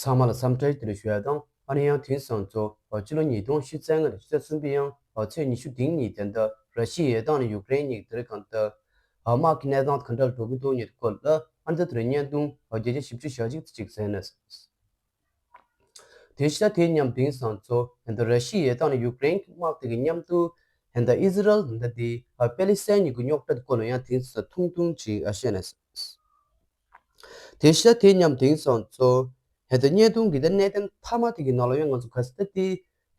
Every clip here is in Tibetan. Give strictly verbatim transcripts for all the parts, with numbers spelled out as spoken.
ཚང་མ་ལ་འཚམས་འདྲི་བཀྲ་ཤིས་བདེ་ལེགས་ཞུ་ཡ་དང་། ཨ་ནི་ཡང་དེང་སང་ཚོ་ཕྱི་ལོ་ཉིས་སྟོང་ཉི་ཤུ་རྩ་ལྔ་ནས་ཉི་ཤུ་རྩ་གསུམ་པའི་ཡང་ཚེས་ཉི་ཤུ་རྩ་གཉིས་དེ་འདྲ་ར་ཤི་ཡའི་དང་ནི་ཡུཀ་རེན་གཉིས་ཀྱི་དེ་རིང་གང་ལྟར་དམག་གི་གནས་སྟངས་ག་འདྲ་འགྲོ་གི་འདུག་ཉེ་སྐོར་ལ་ཨ་ནི་དེ་རིང་བརྙན་ཐུང་བརྒྱ་ཆ་བཞི་བཅུ་ཞེ་གཅིག་ཙམ་ཅིག་གསན་ན། དེ་ཤ་དེ་མཉམ་དེང་སང་ཚོ་དེ་འདྲ་ར་ཤི་ཡའི་དང་ནི་ཡུཀ་རེན་གྱི་དམག་དེ་གི་མཉམ་དུ་དེ་འདྲ་ཨི་ཟི་རལ་དེ་འདྲ་དེ་པེ་ལི་སི་ཐན་གཉིས་ཀྱི་རྙོག་དྲ་སྐོར་ལ་ཡང་དེང་སང་ཐུང་ཐུང་ཅིག་བཤད་ན། དེ་ཤ་དེ་མཉམ་དེང་སང་ཚོ་དེ་འདྲ་བརྙན་ཐུང་གི་དེ་གནད་དོན་མཐའ་མ་དེ་གི་ནང་ལ་ཡང་ང་ཚོ་ག་ས་ད་དེ་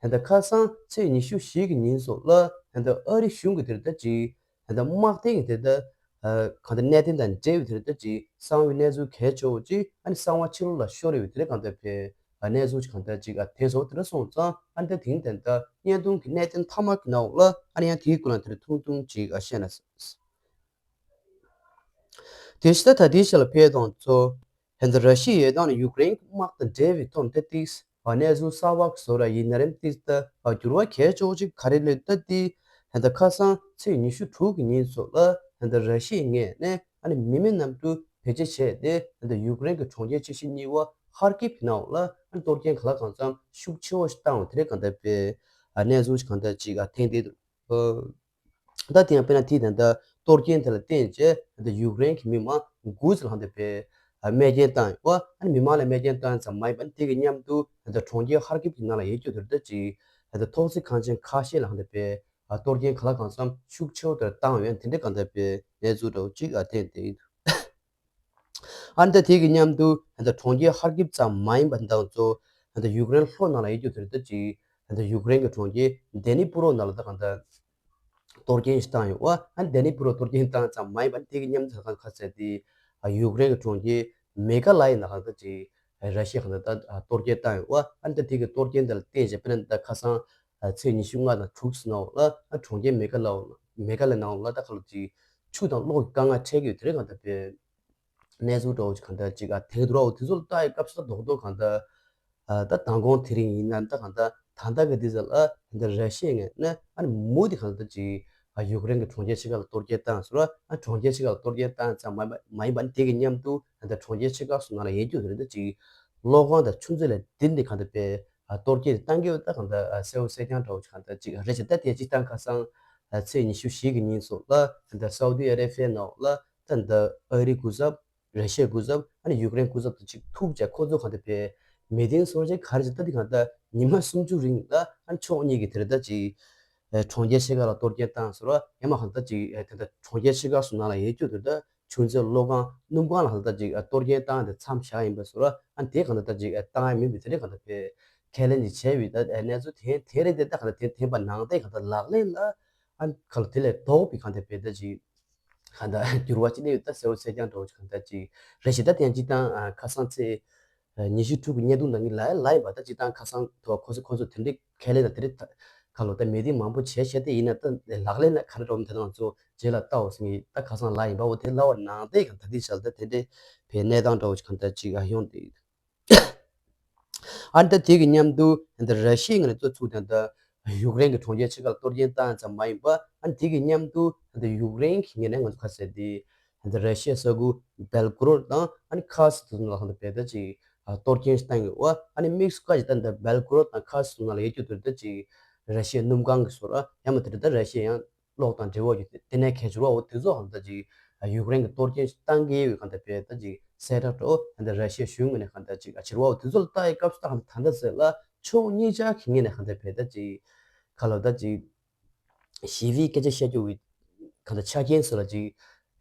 དེ་འདྲ་ཁ་སང་ཚེས་ཉི་ཤུ་བཞི་གི་ཉིན་སོགས་ལ་དེ་འདྲ་ཨ་རི་གཞུང་གི་དེ་འདྲ་ཅིག་དེ་འདྲ་དམག་དེ་གི་དེ་འདྲ་གང་ལྟར་གནད་དོན་དང་འབྲེལ་བའི་དེ་འདྲ་ཅིག་གསང་བའི་གནས་ཚུལ་གལ་ཆེ་བོ་ཅིག་ཨ་ནི་གསང་བ་ཕྱི་ལོགས་ལ་ཤོར་ཡོད་པའི་དེ་འདྲ་གང་ལྟར་བའི་གནས་ཚུལ་ཅིག་གང་ལྟར་ཅིག་དེ་སོགས་དེ་འདྲ་སོང་ཙང་ཨ་ནི་ད་དེང་དེ་འདྲ་བརྙན་ཐུང་གི་གནད་དོན་མཐའ་མ་གི་ནང་ལ་ཨ་ནི་ཡང་དེའི་སྐོར་ལ་དེ་འདྲ་ཐུང་ཐུང་ཅིག་བཤད་ན། དེ་ཤ་ད་དེ་ཤ་ལ་ཕེ་དང་ཚོ་དེ་འདྲ་ར་ཤི་ཡའི་དང་ནི་ཡུཀ་རེན་དམག་དང་འབྲེལ་བའི་ཐོག་ཏེ་ཏིགས་གནས་ཚུལ་གསར་བ་བཟོ་ར་ཡིན་ན་རེམ་ཏིགས་ད་འགྱུར་བ་གལ་ཆེ་བོ་ཅིག་ག་རེ་ལས་ད་ཏི་དེ་འདྲ་ཁ་སང་ཚེས་ཉི་ཤུ་དྲུག་གི་ཉིན་སོགས་ལ་དེ་འདྲ་ར་ཤི་ཡའི་ངོས་ནས་ཨ་ནི་མི་མེད་གནམ་གྲུ་བེད་སྤྱོད་བྱས་ཏེ་དེ་འདྲ་ཡུཀ་རེན་གྱི་གྲོང་ཁྱེར་ཆེ་ཤོས་གཉིས་པ་ཧར་ཀིབ་ཀྱི་ནང་ལ་ཨ་ནི་གཏོར་སྐྱོན་ག་ལ་གང་འཚམ་ཤུགས་ཆེ་བོ་ཞིག་བཏང་བ་དེ་རེད། གང་ལྟར་པའི་གནས་ཚུལ་ཅིག་གང་ལྟར་ཅིག་ཐེངས་དེ་ད་དེ་ཡང་དཔེར་ན་དེ་དེ་འདྲ་གཏོར་སྐྱོན་དེ་ལ་བརྟེན་བྱས་དེ་ཡུཀ་རེན་གྱི་མི་མང་དགུ་ཙམ་ལ་ཧང་དེ་བས་རྨས་སྐྱོན་བཏང་ཡོད་པ། ཨ་ནི་མི་མང་ལ་རྨས་སྐྱོན་བཏང་ཙམ་མ་ཡིན་པ་དེ་གི་མཉམ་དུ་དེ་གྲོང་ཁྱེར་ཧར་ཀིབ་ཀྱི་ནང་ལ་ཡོད་རྒྱུ་དེ་འདྲ་ཅིག་དེ་ཐོག་བརྩེགས་ཁང་ཆེན་ཁ་ཤས་ལ་ཧང་དེ་བས་གཏོར་སྐྱོན་ག་ལ་གང་འཚམ་ཤུགས་ཆེ་བོ་དེར་བཏང་ཡོད། དེ་འདྲ་གང་ལྟར་བས་གནས་ཚུལ་འདྲ་བོ་ཅིག་ཐེངས་དེ། ཨ་ནི་ད་དེ་གི་མཉམ་དུ་ད་གྲོང་ཁྱེར་ཧར་ཀིབ་ཙམ་མ་ཡིན་པ་འདང་ཚོ་ད་ཡུཀ་རེན་ལྷོ་ནང་ལ་ཡོད་རྒྱུ་དེ་རེད་ད་ཅིག་ད་ཡུཀ་རེན་གྱི་གྲོང་ཁྱེར་དེ་ནི་པུ་རོ་ནང་ལ་ད་གང་ལྟར་གཏོར་སྐྱོན་ཞིག་བཏང་ཡོད་པ། ཨ་ནི་དེ་ནི་པུ་རོ་གཏོར་སྐྱོན་བཏང་ཙམ་མ་ཡིན་པ་དེ་གི་མཉམ་དུ་ད་གང་ཁ་ཟེར་དེ་ཡུཀ་རེན་གྱི་གྲོང་ཁྱེར་མེ་ག་ལ་ཡི་ནང་ལ་ད་ཅིག་ར་ཤི་ཡ་གང་ལྟར་ད་གཏོར་སྐྱོན་བཏང་ཡོད་པ། ཨ་ནི་ད་དེ་གི་གཏོར་སྐྱོན་དེ་ལ་བརྟེན་བྱས་དཔེར་ན་ད་ཁ་སང་ཚེས་ཉི་ཤུ་ལྔ་དང་དྲུག་ཙམ་ནང་ལ་ཨ་གྲོང་ཁྱེར་མེ་ག་ལ་མེ་ག་ལ་ནང་ལ་ད་ག་ལ་ཅིག་ཆུ་དང་གློག་གི་དཀའ་ངལ་འཕྲད་ཀྱི་ཡོད་དེ་རེད། གང་ལྟར་པའི་གནས་ཚུལ་འདྲ་བོ་ཅིག་གང་ལྟར་ཅིག་ཨ་དེ་འདྲ་བོ་དེ་ཚོ་ལ་ལྟ་ཡི་སྐབས་སུ་ད་རྡོག་རྡོག་གང་ལྟར་ཨ་ད་མདང་དགོང་དེ་རིང་ཡིན་ན་ད་གང་ལྟར་ད་ལྟ་གི་དེ་ཚོ་ལ་ད་ར་ཤི་ཡའི་ངོས་ནས་ཨ་ནི་མུ་མཐུད་ཀྱིས་གང་ལྟར་ཅིག་ཨ་ཡུཀ་རེན་གྱི་གྲོང་ཁྱེར་ཕྱེད་ཀ་ལ་གཏོར་སྐྱོན་བཏང་ཟེར་བ། ཨ་གྲོང་ཁྱེར་ཕྱེད་ཀ་ལ་གཏོར་སྐྱོན་བཏང་ཙམ་མ་མ་མ་ཡིན་པ་ནི་དེ་གི་མཉམ་དུ་ད་ལྟ་གྲོང་ཁྱེར་ཕྱེད་ཀ་སོགས་ནང་ལ་ཡོད་རྒྱུ་དེ་རེད། ད་ཅིག་གློག་ཁང་དང་ཆུ་མཛོད་ལ་དེ་འདི་གང་ལྟར་པའི་ཨ་གཏོར་སྐྱོན་བཏང་གི་ཡོད། ད་གང་ལྟར་ཨ་གསལ་བོ་གསལ་རྐྱང་འདྲ་བོ་ཅིག་གང་ལྟར་ཅིག་རེད་ཅེས། ད་དེ་ཅིག་ད་ཁ་སང་ཨ་ཚེས་ཉི་ཤུ་བཞི་གི་ཉིན་སོགས་ལ་ད་ལྟ་སའུ་ཏི་ཨ་རེ་བྷི་ཡའི་ནང་ལ་ད་ལྟ་ཨ་རི་སྐུ་ཚབ། ར་ཤི་ཡའི་སྐུ་ཚབ། ཨ་ནི་ཡུཀ་རེན་སྐུ་ཚབ་དང་ཅིག་ཐུག་བྱས་ཁོ་ཚོ་གང་ལྟར་པའི་མི་ཏིང་སོགས་ཅིག་ག་རེ་ཅིག་ད་འདི་གང་ལྟར་ཉི་མ་སུམ་ཅུ་རིང་ལ་ཨ་ནི་ཕྱོགས་གཉིས་ཀྱི་དེ་རེད་ད་ཅིག་ཨ་གྲོང་ཁྱེར་ཕྱེད་ཀ་ལ་གཏོར་སྐྱོན་བཏང་ཟེར་བ། ཡང་མ་གང་ལྟར་ཅིག་ཨ་དེ་ལྟར་གྲོང་ཁྱེར་ཕྱེད་ཀ་སོགས་ནང་ལ་ཡོད་རྒྱུ་དེ་ལྟར་ཆུ་མཛོད། གློག་ཁང་། སྣུམ་ཁང་ལ་གང་ལྟར་ཅིག་ཨ་གཏོར་སྐྱོན་བཏང་སྟེ་མཚམས་བཞག་ཡིན་པ་ཟེར་བ། ཨ་ནི་དེ་གང་ལྟར་ཅིག་ཨ་བཏང་ཡ་མིན་པའི་དེ་འདྲའི་གང་ལྟར་པའི་ཁས་ལེན་ཅིག་བྱས་པའི་ད་ཨ་གནས་ཚུལ་དེ་དེ་རེད་དེ། ད་གང་ལྟར་དེ་བསྟན་པ་ནང་བསྟན་གང་ལྟར་ལག་ལེན་ལ་ཨ་ནི་ག་ལ་དེ་ལས་ལྡོག་པའི་གང་ལྟར་པའི་ད་ཅིག་གང་ལྟར་འགྱུར་བ་ཅི་ནས་ཡོད་ད་གསལ་བོ་གསལ་རྐྱང་འདྲ་བོ་ཅིག་གང་ལྟར་ཅིག་རེད་ཞེས། ད་དེ་ཡང་སྤྱིར་བཏང་ཨ་ཁ་སང་ཚེས་ཉི་ཤུ་དྲུག་གི་བརྙན་ཐུང་ནང་གི་ལ་ལ་ཡིན་པ། ད་སྤྱིར་བཏང་ཁ་སང་ཐོག་ཁོ་ཚོ་ཁོ་ཚོ་དེ་འདྲའི་ཁས་ལེན་དང་དེ་འདྲའི་ཁ་ལོ་ད་མི་དེ་མང་པོ་བྱས་བྱས་ཏེ་ཡིན་ན་ད་ལག་ལེན་ལ་ག་རེ་འགྲོ་མི་དེ་དང་ཚོ་རྗེས་ལ་ལྟའོ་ཟེར་གི། ད་ཁ་སང་ལ་ཡིན་པ་འོ་དེ་ལ་བ་ནང་བསྟན་གང་ད་དེ་བྱས་ད་དེ་འདྲའི་བའི་གནས་སྟངས་འདྲ་བོ་ཅིག་གང་ལྟར་ཅིག་ཨ་ཡོང་དེ། ཨ་ནི་ད་དེ་གི་མཉམ་དུ་ད་ར་ཤི་ཡའི་ངོས་ནས་གཙོ་ཚུགས་ད་ད་ཡུཀ་རེན་གྱི་གྲོང་ཁྱེར་ཕྱེད་ཀ་ལ་གཏོར་སྐྱོན་བཏང་ཙམ་མ་ཡིན་པ། ཨ་ནི་དེ་གི་མཉམ་དུ་ད་ཡུཀ་རེན་གྱི་ངོས་ནས་ང་ཚོ་ཁ་གསལ་དེ་ད་ར་ཤི་ཡའི་ས་ཁུལ་སྦེལ་ཀོ་རོད་དང་ཨ་ནི་ཁ་སི་དེ་ཚོ་ནང་ལ་ད་བལ་ད་ཅིག་གཏོར་སྐྱོན་བཏང་གི་ཡོད། ཨ་ནི་དམིགས་སུ་བཀར་ཅིག་ད་ད་སྦེལ་ཀོ་རོད་དང་ཁ་སི་དེ་ཚོ་ནང་ལ་ཡོད་རྒྱུ་དེ་ད་ཅིག་ར་ཤི་ཡའི་སྣུམ་ཁང་གི་ཟེར་བ། ཡང་མ་དེ་འདྲ་ད་ར་ཤི་ཡ་ཡང་གློག་དང་འབྲེལ་བ་ཡོད་དེ་ནས་གལ་ཆེ་བ་འོ་དེ་ཚོ་གང་ལྟར་ཅིག་ཡུཀ་རེན་གྱི་གཏོར་སྐྱོན་བཏང་གི་ཡོད། གང་ལྟར་བས་ད་ཅིག་གསལ་བསྒྲགས་འགྲོ་ད་ལྟ་ར་ཤི་ཡའི་གཞུང་ངོས་ནས་གང་ལྟར་ཅིག་ཨ་ཕྱིར་བ་འོ་དེ་ཚོ་ལ་ལྟ་ཡི་སྐབས་སུ་ད་གང་ལྟར་ད་ལྟ་ཟེར་ལ་ཕྱོགས་གཉིས་ཆ་གི་ངོས་ནས་གང་ལྟར་བས་ད་ཅིག་ཁ་ལོ་ད་ཅིག་ཞི་བའི་སྐད་ཆ་བཤད་རྒྱུ་གི་གང་ལྟར་ཆ་རྐྱེན་ཚོ་ལ་ཅིག་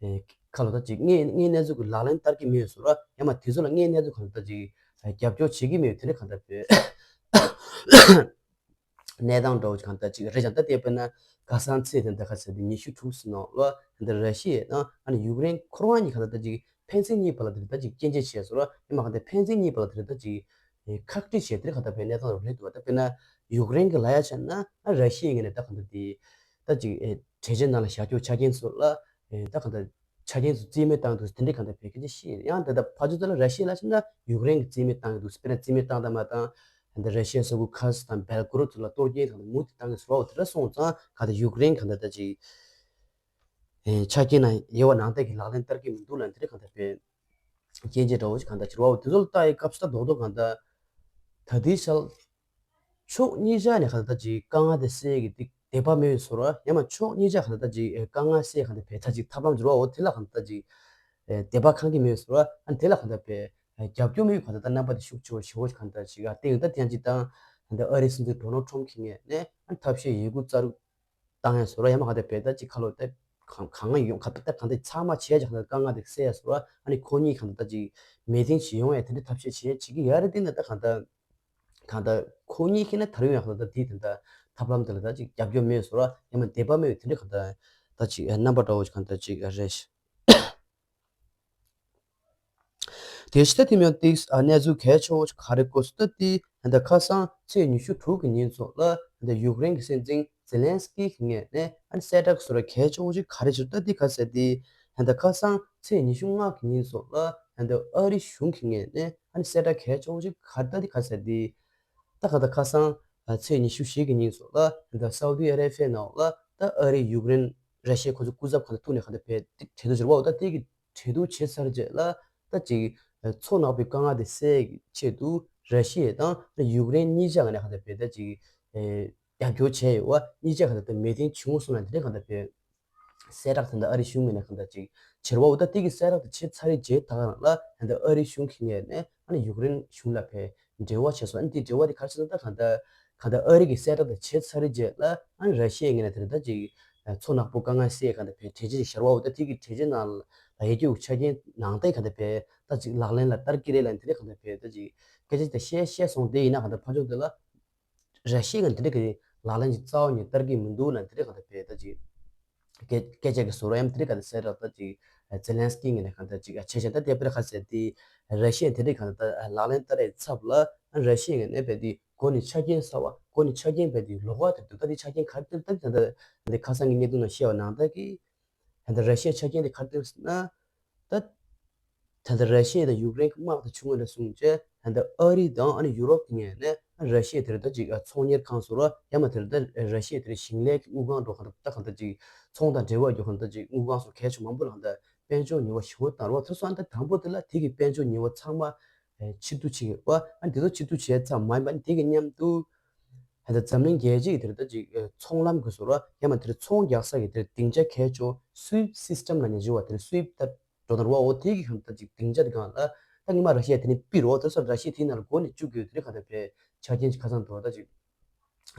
ཁ་ལོ་ད་ཅིག་དངོས་དངོས་གནས་ཚུལ་གྱི་ལག་ལེན་བསྟར་གྱི་མེད་ཟེར་བ། ཡང་མ་དེ་ཚོ་ལ་དངོས་གནས་ཚུལ་གང་ལྟར་ཅིག་རྒྱབ་སྐྱོར་བྱེད་ཀྱི་མེད་དེ་འདྲ་གང་ལྟར་བས། གནས་སྟངས་འདྲ་བོ་ཅིག་གང་ལྟར་ཅིག་རེད་ཀྱང་། ད་ལྟའི་དཔེར་ན་ཁ་སང་ཚེས་དེ་འདྲ་ཁ་ཚེས་དེ་ཉི་ཤུ་དྲུག་ཟིན་ནོ་ལོ། དེ་འདྲ་ར་ཤི་ཡ་དང་ཨ་ནི་ཡུཀ་རེན་ཁོ་རང་གཉིས་གང་ལྟར་ད་ཅིག་ཕན་ཚུན་གཉིས་བར་ལ་དེ་འདྲ་ད་ཅིག་སྐྱོན་བརྗོད་བྱས་སོང་ར། ཡང་མ་གང་ལྟར་ཕན་ཚུན་གཉིས་བར་ལ་དེ་འདྲ་ད་ཅིག་ཁག་དཀྲི་བྱས་དེ་གང་ལྟར་བའི་གནས་སྟངས་རེད་འདུག་ད་དཔེར་ན་ཡུཀ་རེན་གྱི་ལ་ཡ་བྱས་ན་ཨ་ར་ཤི་ཡའི་ངོས་ནས་ད་གང་ལྟར་དེ་ད་ཅིག་གྲོས་ཆོད་ནང་ལ་བཞག་རྒྱུ་ཆ་རྐྱེན་ཚོ་ལ་ད་གང་ལྟར། ཆ་རྐྱེན་ཚོ་རྩིས་མེད་བཏང་འདུག་དེ་འདྲའི་གང་ལྟར་བས་སྐད་ཆ་བཤད། ཡང་དེ་ལྟར་ཕར་ཚུར་དེ་ལ་ར་ཤི་ཡ་ལ་ཕྱིན་ན་ཡུཀ་རེན་གྱིས་རྩིས་མེད་བཏང་གི་འདུག་དཔེར་ན་རྩིས་མེད་བཏང་དང་མ་བཏང་། དེ་འདྲ་ར་ཤི་ཡའི་ས་ཁུལ་ཁ་སི་དང་སྦེལ་ཀོ་རོད་ཚོ་ལ་གཏོར་སྐྱོན་དང་མུ་མཐུད་བཏང་གི་ཟེར་བ་དེ་འདྲ་སོང་ཙང་གང་ལྟར་ཡུཀ་རེན་གང་ལྟར་ད་ཅིག་ཆ་རྐྱེན་ན་ཡོད་པ་ནང་བསྟན་གྱི་ལག་ལེན་བསྟར་གྱི་མི་འདུག་ལ་དེ་འདྲ་གང་ལྟར་བས་སྐྱོན་བརྗོད་འདྲ་བོ་ཞིག་གང་ལྟར་བྱེད་བ། དེ་ཚོ་ལ་ལྟ་ཡི་སྐབས་སུ་ད་རྡོག་རྡོག་གང་ལྟར། ད་ལྟའི་ཆར་ཕྱོགས་གཉིས་ཆ་ནས་གང་ལྟར་ཅིག་དཀའ་ངལ་དེ་སེལ་གྱི་དེ་དད་པ་མེད་པའི་བཟོ་འདྲ། ཡང་མ་ཕྱོགས་གཉིས་ཆ་གང་ལྟར་ཅིག་དཀའ་ངལ་སེལ་གང་ལྟར་བས་ད་ཅིག་ཐབས་ལམ་འགྱུར་བ་འོ་དེ་ལ་གང་ལྟར་ཅིག་དད་པ་ཁེངས་ཀྱི་མེད་པའི་བཟོ་འདྲ། ཨ་ནི་དེ་ལ་གང་ལྟར་བས་རྒྱབ་སྐྱོར་མེད་པའི་གང་ལྟར་ད་རྣམ་པ་དེ་ཤུགས་ཆེ་བ་ཞེ་བོ་གང་ལྟར་ཅིག་ཨ་སྟེང་ད་ཐེངས་ཅིག་དང་ད་ལྟ་ཨ་རིའི་སྲིད་འཛིན་ཌོ་ནལ་ཊམ་གྱིས་ངས་ནས་ཨ་ནི་ཐབས་ཤེས་ཡི་གུ་རྩ་རུ་བཏང་ཡ་བཟོ་འདྲ། ཡང་མ་གང་ལྟར་བས་ད་ཅིག་ཁ་ལོ་ད་གང་གང་ཡོང་ག་ད་གང་ལྟར་ཚང་མ་བྱས་ཀྱང་གང་ལྟར་དཀའ་ངལ་དེ་སེལ་ཡ་བཟོ་འདྲ། ཨ་ནི་ཁོ་གཉིས་གང་ལྟར་ད་ཅིག་མི་ཐེངས་ཤིག་ཡོང་ཡ་དེ་འདྲའི་ཐབས་ཤེས་བྱས་ཅིག་གི་ཡ་རེད། དེ་ནས་ད་གང་ལྟར་གང་ལྟར་ཁོ་གཉིས་ཁྱེད་ན་ད་རུང་ཡང་གང་ལྟར་དེའི་དེ་འདྲ་ཐབས་ལམ་དེ་ལ་ད་ཅིག་རྒྱབ་སྐྱོར་མེད་བཟོ་འདྲ། ཡང་མ་དད་པ་མེད་པའི་དེ་འདྲའི་གང་ལྟར་ད་ཅིག་རྣམ་པ་འདྲ་བོ་གང་ལྟར་ཅིག་རེད། དེ་ཕྱི་ད་དེ་མིན་ཏིག་ཨ་གནས་ཚུལ་གལ་ཆེ་བོ་ག་རེ་གོ་སོང་ད་དེ་ད་ཁ་སང་ཚེས་ཉི་ཤུ་དྲུག་གི་ཉིན་ཚོ་ལ་ད་ཡུཀ་རེན་གྱི་སྲིད་འཛིན་ཛེ་ལན་སི་ཀི་གི་ངོས་ནས་ཨ་ནི་གསལ་བསྒྲགས་སུ་ར་གལ་ཆེ་བོ་ཅིག་ག་རེ་བྱུང་ད་དེ་ག་ཟེར་དེ་ད་ཁ་སང་ཚེས་ཉི་ཤུ་ལྔ་གི་ཉིན་ཚོ་ལ་ད་ཨ་རི་གཞུང་གི་ངོས་ནས་ཨ་ནི་གསལ་བསྒྲགས་གལ་ཆེ་བོ་ཅིག་ག་རེ་ད་དེ་ག་ཟེར་དེ་ད་ག་ད་ཁ་སང་ཚེས་ཉི་ཤུ་བཞི་གི་ཉིན་ཚོ་ལ་ད་སའུ་ཏི་ཨ་རེ་བྷི་ཡའི་ནང་ལ་ད་ཨ་རི་ཡུཀ་རེན་ར་ཤི་ཡ་ཁོ་ཚོ་སྐུ་ཚབ་ག་ད་ཐུག་ནས་ག་ད་བས་དེ་གྲོས་བསྡུར་བྱེད་པ་འོ་ད་དེ་གི་གྲོས་བསྡུར་བྱས་ཚར་རྗེས་ལ་ད་ཅིག་མཚོ་ནག་པོའི་དཀའ་ངལ་དེ་སེལ་གྱི་ཆེད་དུ་ར་ཤི་ཡ་དང་ཡུཀ་རེན་གཉིས་ཆ་ནས་གང་ལྟར་བས་ད་ཅིག་རྒྱབ་སྐྱོར་བྱས་ཡོད་པ། གཉིས་ཆ་གང་ལྟར་ད་མི་ཐེངས་བྱུང་སོང་ན་དེ་འདྲ་གང་ལྟར་བས་གསལ་བསྒྲགས་དེ་འདྲ་ཨ་རི་གཞུང་ངོས་ནས་གང་ལྟར་ཅིག་བྱེད་པ་འོ་ད་དེ་གི་གསལ་བསྒྲགས་དེ་བྱས་ཚར་རྗེས་ད་ག་རང་ལ་གང་ལྟར་ཨ་རི་གཞུང་གི་ངོས་ནས་ཨ་ནི་ཡུཀ་རེན་གཞུང་ལ་བས་འབྲེལ་བ་བྱས་སོང་། ཨ་ནི་དེ་འབྲེལ་བ་དེ་ག་རེ་བྱས་སོང་ད་གང་ལྟར་གང་ལྟར་ཨ་རི་གི་གསལ་བསྒྲགས་དེ་བྱས་ཚར་རྗེས་ལ་ཨ་ནི་ར་ཤི་ཡའི་ངོས་ནས་དེ་འདྲ་ཅིག་མཚོ་ནག་པོ་དཀའ་ངལ་སེལ་གང་ལྟར་བས་གྲོས་ཆོད་ཅིག་བཞག་པ་འོ་ད་དེ་གི་གྲོས་ཆོད་ནང་ལ་ཡ་གི་འུ་ཆ་རྐྱེན་ནང་ལྟར་གང་ལྟར་བས་ད་ཅིག་ལག་ལེན་ལ་བསྟར་གི་རེད་ལ་དེ་འདྲ་གང་ལྟར་བས་ད་ཅིག་སྐད་ཆ་དེ་བཤད་བཤད་སོང་དེ་ཡིན་ན་གང་ལྟར་ཕར་ཕྱོགས་དེ་ལ་ར་ཤི་ཡ་གི་དེ་འདྲ་གི་ལག་ལེན་ཅིག་རྩ་བ་ནས་བསྟར་གི་མི་འདུག་ལ་དེ་འདྲ་གང་ལྟར་བས་ད་ཅིག་སྐད་སྐད་ཆ་གི་བཟོ་འདྲ་ཡང་དེ་འདྲ་གང་ལྟར་གསལ་བསྒྲགས་ད་ཅིག་ཛེ་ལན་སི་ཀི་ངོས་ནས་གང་ལྟར་ཅིག་བྱས་ཤིང་ད་དེ་པར་ག་ཟེར་དེ་ར་ཤི་ཡ་དེ་འདྲ་གང་ལྟར་ལག་ལེན་བསྟར་ཡའི་ཚབ་ལ་ར་ཤི་ཡ་ངོས་ནས་བས་དེ་སྒོ་ནས་ཆ་རྐྱེན་གསར་བ་སྒོ་ནས་ཆ་རྐྱེན་བས་དེ་ལོགས་ཀ་དེ་འདུག་ད་དེ་ཆ་རྐྱེན་ག་རེ་དེ་ད་དེ་ད་ལྟ་འདི་ཁ་སང་གི་བརྙན་ཐུང་ནང་བཤད་པ་ནང་ལྟར་གི་ད་ལྟ་ར་ཤི་ཡའི་ཆ་རྐྱེན་དེ་ག་རེ་དེ་ཟེར་ན། ད་ད་ལྟ་ར་ཤི་ཡ་དང་ཡུཀ་རེན་གྱི་དམག་དང་ཆུང་ངུ་ལ་སོང་རྗེས་ད་ལྟ་ཨ་རི་དང་ཨ་ནི་ཡུ་རོབ་ཀྱི་ངོས་ནས་ར་ཤི་ཡ་དེར་ད་ཅིག་ཚོང་གཉེར་ཁང་བཟོ་ར་ཡང་མ་དེར་ད་ར་ཤི་ཡ་དེར་ཞིང་ལས་ཀྱི་དངུལ་ཁང་འགྲོ་གང་ད་གང་ད་ཅིག་ཚོང་དང་འབྲེལ་བ་རྒྱུ་གང་ད་ཅིག་དངུལ་ཁང་སོགས་གལ་ཆེ་མང་པོ་ལ་གང་ད་དཔལ་འབྱོར་ཉེས་པ་ཞེ་པོ་བཏང་རོགས་ཐུབ་སོང་། ཨ་ད་དང་པོ་དེ་ལ་དེ་གི་དཔལ་འབྱོར་ཉེས་པ་ཚང་མ་ཕྱིར་བསྡུ་བྱེད་དགོས་པ། ཨ་འདི་ཚོ་ཕྱིར་བསྡུ་བྱས་ཙམ་མ་ཡིན་པ་ཨ་དེ་གི་མཉམ་དུ། ད་ལྟ་འཛམ་གླིང་རྒྱལ་སྤྱི་ཡི་དེར་ད་ཅིག་ཚོང་ལམ་གྱི་བཟོ་འདྲ་ཡང་མ་དེར་ཚོང་རྒྱག་ས་ཀྱི་དེར་སྡིངས་ཆ་གལ་ཆེ་སུའིབ་སིས་ཊམ་ལ་ཉེ་ཆེ་བ་དེར་སུའིབ་ད་འགྲོ་ན་རོ་འོ་དེ་གི་གང་ད་ཅིག་སྡིངས་ཆ་དེ་གང་ལ་ད་ངེས་མ་ར་ཤི་ཡ་དེ་ནི་པི་རོ་དེ་སོ་ར་ཤི་ཡ་དེ་ནང་ལ་སྒོ་ནས་བཅུག་དགོས་དེ་རིགས་གང་ད་པའི་ཆ་རྐྱེན་ཅིག་ཁ་སང་འགྲོ་ད་ཅིག་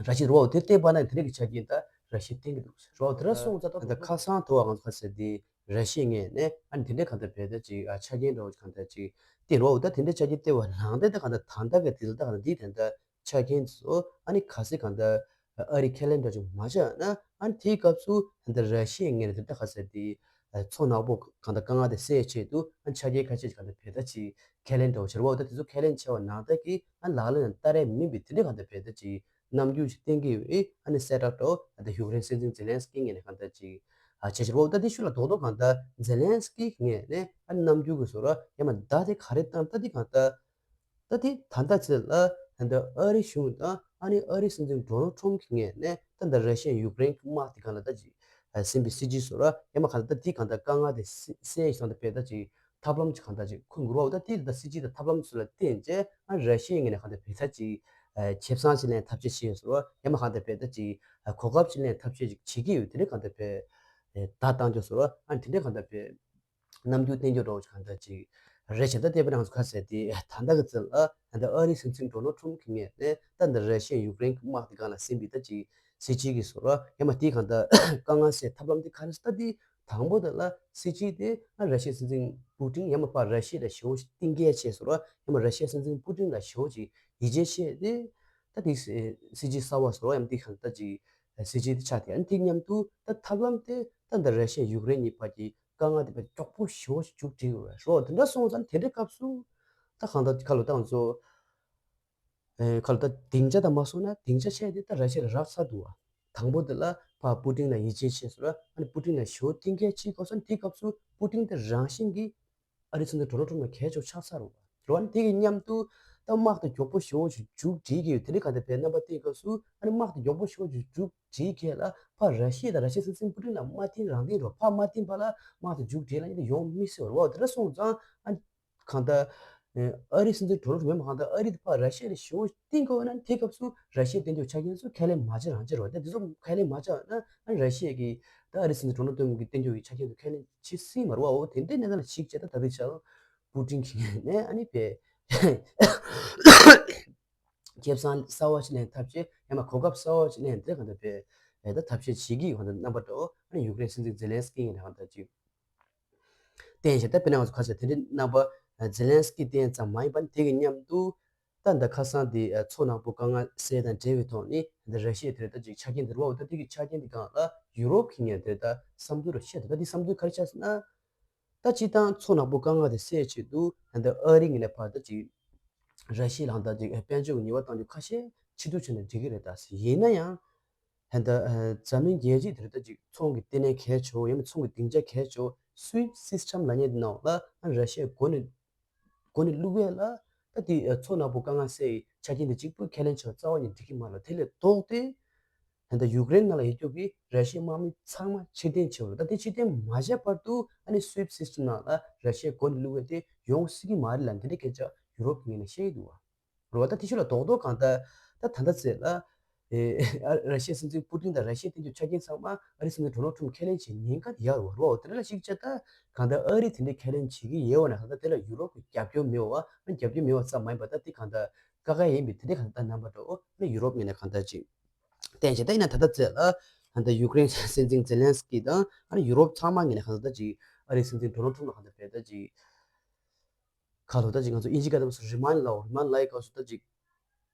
ར་ཤི་རོ་དེ་བལྟས་པ་ན་དེ་རིགས་ཀྱི་ཆ་རྐྱེན་ད་ར་ཤི་ཡ་བསྟན་གྱི་འདུག་རོ་དེ་ར་སོང་ཙང་ད་ཁ་སང་དུ་བ་གང་ཁ་ཟེར་དེ་ར་ཤི་ཡ་ངས་ནས་ཨ་ནི་དེ་འདྲའི་གང་ད་པའི་ད་ཅིག་ཆ་རྐྱེན་འདྲ་བོ་གང་ད་ཅིག་བསྟན་རོ་ད་དེ་འདྲའི་ཆ་རྐྱེན་བལྟས་པ་ནང་དེ་ད་གང་ད་ད་ད་ག་དེ་ད་གང་ད་འདི་ད་ད། ཆ་རྐྱེན་ཚོ་ཨ་ནི་ག་སེ་གང་ལྟར་ཨ་རི་ཁས་ལེན་འདྲ་ཅིག་མ་བྱས་ན་ཨ་ནི་དེའི་སྐབས་སུ་ད་ལྟ་ར་ཤི་ཡའི་ངོས་ནས་ད་ལྟ་ག་ཟེར་དེ་མཚོ་ནག་པོ་གང་ལྟར་དཀའ་ངལ་དེ་སེལ་ཆེད་དུ་ཨ་ནི་ཆ་རྐྱེན་ཁ་ཤས་ཀྱི་གང་ལྟར་བེད་ཐ་ཅིག་ཁས་ལེན་འདྲ་བོ་བྱེད་རོགས་ད་དེ་ཚོ་ཁས་ལེན་བྱས་པ་ནང་ལྟར་གྱི་ཨ་ནི་ལག་ལེན་ལ་བསྟར་ཡས་མིན་པའི་དེ་འདྲའི་གང་ལྟར་བེད་ཐ་ཅིག་རྣམ་འགྱུར་ཞིག་བསྟན་གྱི་ཡོད། ཨ་ནི་གསལ་བསྒྲགས་འདྲ་བོ་ད་ལྟ་ཡུཀ་རེན་སྲིད་འཛིན་ཛེ་ལན་སི་ཀི་ངོས་ནས་གང་ལྟར་ཅིག་ཨ་བྱས་བྱེད་རོགས་ད་དེ་ཤུལ་ལ་རྡོག་རྡོག་གང་ལྟར་ཛེ་ལན་སི་ཀི་ངོས་ནས་ཨ་ནི་རྣམ་འགྱུར་གྱི་བཟོ་འདྲ་ཡང་མ་ད་དེ་ག་རེ་བཏང་ད་དེ་གང་ལྟར། ད་དེ་ད་ལྟ་ཚེ་ལ་ད་ལྟ་ཨ་རི་གཞུང་དང་ཨ་ནི་ཨ་རི་སྲིད་འཛིན་ཌོ་ནལ་ཊམ་གྱི་ངོས་ནས་ད་ལྟ་ར་ཤི་ཡ་ཡུཀ་རེན་གྱི་དམག་དེ་གང་ལ་ད་ཅིག་ཟིན་པའི་སྲིད་ཇུས་བཟོ་ར་ཡང་མ་གང་ལ་ད་དེ་གང་ལྟར་དཀའ་ངལ་དེ་སེལ་ཡས་ཀྱི་ད་ལྟ་བས་ད་ཅིག་ཐབས་ལམ་ཅིག་གང་ལྟར་ཅིག་ཁུར་དགོས་ར་བ་ད་དེ་ད་སྲིད་ཇུས་དང་ཐབས་ལམ་ཚོ་ལ་བརྟེན་བྱས་ཨ་ར་ཤི་ཡའི་ངོས་ནས་གང་ལྟར་བས་ད་ཅིག་ཁེ་བཟང་ཅིག་ལེན་ཐབས་ཤེས་བྱས་བཟོ་ར་ཡང་མ་གང་ལྟར་བས་ད་ཅིག་གོ་སྐབས་ཅིག་ལེན་ཐབས་ཤེས་ཅིག་བྱེད་ཀྱི་ཡོད། དེ་འདྲ་གང་ལྟར་བས་ད་བཏང་རྒྱུ་བཟོ་ར་ཨ་དེ་འདྲ་གང་ལྟར་བས། རྣམ་འགྱུར་བསྟན་རྒྱུ་འདྲ་བོ་གང་འདྲ་ཅིག་རེད་བྱས། ད་ལྟ་བར་ང་ཚོ་ཁ་གསལ་ཏེ་ད་ལྟ་གི་ཚེ་ལ་ད་ལྟ་ཨ་རིའི་སྲིད་འཛིན་ཌོ་ནལ་ཊམ་གྱི་ངོས་ནས་ད་ལྟ་ར་ཤི་ཡ་ཡུཀ་རེན་གྱི་དམག་དེ་སྒང་ལ་ཟིན་པའི་ད་ཅིག་སྲིད་ཇུས་ཀྱི་བཟོ་འདྲ་ཡང་མ་དེའི་གང་ལྟར་དཀའ་ངལ་སེལ་ཐབས་ལམ་དེ་ག་རེ་ཟེར་ད་དེ་དང་པོ་དེ་ལ་སྲིད་ཇུས་དེ་ཨ་ར་ཤི་ཡའི་སྲིད་འཛིན་པུ་ཏིན་ཡང་མ་ཕར་ར་ཤི་ཡ་ལ་ཞེ་པོ་ཅིག་གཏིང་སྐྱེལ་བྱས་བཟོ་འདྲ་ཡང་མ་ར་ཤི་ཡའི་སྲིད་འཛིན་པུ་ཏིན་ལ་ཞེ་པོ་ཅིག་ཡིད་ཆེས་བྱས་ཏེ་ད་དེ་སྲིད་ཇུས་གསར་པ་བཟོ་འདྲ་ཡང་དེ་གང་ལྟར་ཅིག་སྲིད་ཇུས་དེ་ཆགས་ཏེ་ཨ་ནི་དེ་མཉམ་དུ་ད་ཐབས་ལམ་དེ་ད་ལྟ་ར་ཤི་ཡ་ཡུཀ་རེན་གཉིས་བར་གྱི་དཀའ་ངལ་དེ་དཔེ་མགྱོགས་པོ་ཞེ་པོ་ཞིག་མཇུག་སྒྲིལ་དགོས་རེད་རོ། དེ་འདྲ་སོང་ཙང་དེ་འདྲའི་སྐབས་སུ་ད་གང་ལྟར་ཁ་ལོ་ཏང་ཚོ་ཨེ་ཁ་ལོ་ད་སྡིངས་ཆ་དང་མ་སོང་ན་སྡིངས་ཆ་ཆེ་དེ་ད་ར་ཤི་ཡ་ལ་རག་ཚར་འདུག་བ། དང་པོ་དེ་ལ་ཕར་པུ་ཏིན་ལ་ཡིད་ཆེས་བྱས་སོང་ར་ཨ་ནི་པུ་ཏིན་ལ་ཞེ་པོ་གཏིང་སྐྱེལ་བྱེད་དགོས་སོང་། དེའི་སྐབས་སུ་པུ་ཏིན་དེ་རང་བཞིན་གྱིས་ཨ་རི་ཚོ་འདི་ཌོ་ནལ་ཊམ་ལ་གལ་ཆེ་བ་ཆགས་ཚར་རོ། རོ་ཨ་ནི་དེ་གི་མཉམ་དུ་ད་དམག་དེ་མགྱོགས་པོ་ཞེ་པོ་ཞིག་མཇུག་སྒྲིལ་གྱི་ཡོད། དེ་འདྲའི་ག་དེ་བས་རྣམ་པ་དེའི་སྐབས་སུ་ཨ་ནི་དམག་དེ་མགྱོགས་པོ་ཞེ་པོ་ཞིག་མཇུག་སྒྲིལ་གྱི་ལ་ཕར་ར་ཤི་ཡ་དང་ར་ཤི་ཡའི་སྲིད་འཛིན་པུ་ཏིན་ལ་མ་བསྟན་རང་བསྟན་རོ། ཕར་མ་བསྟན་པ་ལ་དམག་དེ་མཇུག་སྒྲིལ་ལ་ཡིན་ཏེ་ཡོང་མི་སྲིད་རོ། དེ་འདྲ་སོང་ཙང་ཨ་ནི་གང་ལྟར་ ཨ་རིའི་སྲིད་འཛིན་ཌོ་ནལ་ཊམ་ཡིན་པ་གང་ལྟར་ཨ་རི་དེ་ཕར་ར་ཤི་ཡ་ལ་ཞེ་པོ་བསྟེན་དགོས་ན། དེའི་སྐབས་སུ་ར་ཤི་ཡའི་བསྟེན་རྒྱུ་ཆ་རྐྱེན་ཚོ་ཁས་ལེན་མ་བྱེད་རང་བྱེད་རོགས། དེ་དེ་ཚོ་ཁས་ལེན་མ་བྱས་ན་ཨ་ར་ཤི་ཡ་གི་ད་ཨ་རིའི་སྲིད་འཛིན་ཌོ་ནལ་ཊམ་གྱི་བསྟེན་རྒྱུ་གི་ཆ་རྐྱེན་ཚོ་ཁས་ལེན་བྱེད་སྲིད་མ་རེད་བ། འོ་དེ་འདྲའི་གནས་སྟངས་ལ་གཞིགས་བྱས། ད་ད་རེས་ཆར་པུ་ཊིན་གྱི་ངོས་ནས་ཨ་ནི་པས་ཁེ་བཟང་གསར་བ་ཞིག་ལེན་ཐབས་ཤེས། ཡང་ན་གོ་སྐབས་གསར་བ་ཞིག་ལེན་ཏེ་གང་ལྟར་པས་ད་ཐབས་ཤེས་བྱེད་ཀྱི་ཡོད། གང་ལྟར་རྣམ་པ་འདྲ་བོ་ཨ་ནི་ཡུཀ་རེན་སྲིད་འཛིན་ཛེ་ལན་སི་ཀི་ངོས་ནས་གང་ལྟར་ཅིག་བསྟན་བྱས། ད་དཔེར་ན་ང་ཚོ་ཁ་ཤས་དེ་འདྲའི་རྣམ་པ་ཛེ་ལན་སི་ཀི་བསྟན་ཙམ་མ་ཡིན་པར་དེ་གི་མཉམ་དུ་ད་ད་ཁ་སང་དེ་མཚོ་ནག་པོ་དཀའ་ངལ་སེལ་དང་འབྲེལ་བའི་ཐོག་ནས་ད་ར་ཤི་ཡ་དེར་ད་ཅིག་ཆ་རྐྱེན་དེ་རེད་བ། ད་དེ་གི་ཆ་རྐྱེན་དེ་སྒང་ལ་ཡུ་རོབ་ཀྱི་ངོས་དེར་ད་བསམ་ཚུལ་རེ་བཤད་འདུག་ད་དེ་བསམ་ཚུལ་ག་རེ་བཤད་ཟེར་ན། ད་སྤྱིར་བཏང་མཚོ་ནག་པོ་དཀའ་ངལ་དེ་སེལ་ཆེད་དུ་ད་ཨ་རི་ངོས་ནས་ཕར་ད་ཅིག་ར་ཤི་ཡ་ལ་ད་ཅིག་དཔལ་འབྱོར་གྱི་ཉེས་པ་གཏང་རྒྱུ་ཁ་ཤས་ཕྱིར་བསྡུ་བྱས་ན་འགྲིག་གི་རེད་ད་ཟེར། ཡིན་ན་ཡང་ད་འཛམ་གླིང་རྒྱལ་སྤྱིའི་དེར་ད་ཅིག་ཚོང་གི་ལྟེ་གནས་གལ་ཆེ་བོ་ཡང་ན་ཚོང་གི་སྡིངས་ཆ་གལ་ཆེ་བོ་སུའིབ་སི་སི་ཊམ་ལབ་མཁན་དེ་ནང་ལ་ཨ་ར་ཤི་ཡ་མགོ་ནས་མགོ་ནས་བླུགས་ཡས་ལ་ད་དེ་མཚོ་ནག་པོ་དཀའ་ངལ་སེལ་ཡི་ཆ་རྐྱེན་དེ་གཅིག་པུ་ཁས་ལེན་བྱས་པ་རྩ་བ་ནས་འགྲིག་གི་མ་རེད། དེ་ལས་ལྡོག་སྟེ་ད་ལྟ་ཡུཀ་རེན་ནང་ལ་ཡོད་རྒྱུ་གི་ར་ཤི་ཡའི་དམག་མི་ཚང་མ་ཕྱིར་འཐེན་བྱེད་དགོས་རེད། ད་དེ་ཕྱིར་འཐེན་མ་བྱས་བར་དུ་ཨ་ནི་སུའིབ་སི་སི་ཊམ་ནང་ལ་ར་ཤི་ཡའི་མགོ་ནས་བླུགས་ཡས་དེ་ཡོང་སྲིད་ཀྱི་མ་རེད་ལབ་འདི་འདྲའི་སྐད་ཆ་ཡུ་རོབ་ཀྱི་ངོས་ནས་བཤད་ཀྱི་འདུག་བ། རེད་བ། ད་དེ་ཕྱོགས་ལ་རྡོག་རྡོག་གང་ལྟར་ད་ད་ལྟ་ཚེ་ལ་ཨེ་ཨ་ར་ཤི་ཡའི་སྲིད་འཛིན་པུ་ཏིན་དང་ར་ཤི་ཡའི་བསྟན་རྒྱུ་ཆ་རྐྱེན་ཚང་མ་ཨ་རིའི་སྲིད་འཛིན་ཌོ་ནལ་ཊམ་ཁས་ལེན་བྱེད་ཉེན་ཁ་དེ་ཡོད་རེད་བ། དེ་འདྲ་ལ་གཞིགས་བྱས་ད་གང་ལྟར་ཨ་རི་དེ་འདྲའི་ཁས་ལེན་བྱེད་ཀྱི་ཡོད་བ་ན། གང་ལྟར་དེ་ལ་ཡུ་རོབ་ཀྱི་རྒྱབ་སྐྱོར་མེད་བ། ཨ་རྒྱབ་སྐྱོར་མེད་བ་ཙམ་མ་ཡིན་པ་ད་དེ་གང་ལྟར་དཀའ་ཁག་ཡིན་པའི་དེ་འདྲའི་གང་ལྟར་རྣམ་པ་འདྲ་བོ་ཨ་ཡུ་རོབ་ངོས་ནས་གང་ལྟར་ཅིག་བསྟན་བྱས། ད་ཡིན་ན་ད་ལྟ་ཚེ་ལ་གང་ལྟར་ཡུཀ་རེན་སྲིད་འཛིན་ཛེ་ལན་སི་ཀི་དང་ཨ་ནི་ཡུ་རོབ་ཚང་མ་ངོས་ནས་གང་ལྟར་ད་ཅིག་ཨ་རིའི་སྲིད་འཛིན་ཌོ་ནལ་ཊམ་ལ་གང་ལྟར་བས་ད་ཅིག་ཁ་ལོ་ད་ཅིག་ང་ཚོ་དབྱིན་ཇི་སྐད་ཐོག་སུ་རི་མན་ལའོ། རི་མན་ལའི་སྐབས་སུ་ད་ཅིག་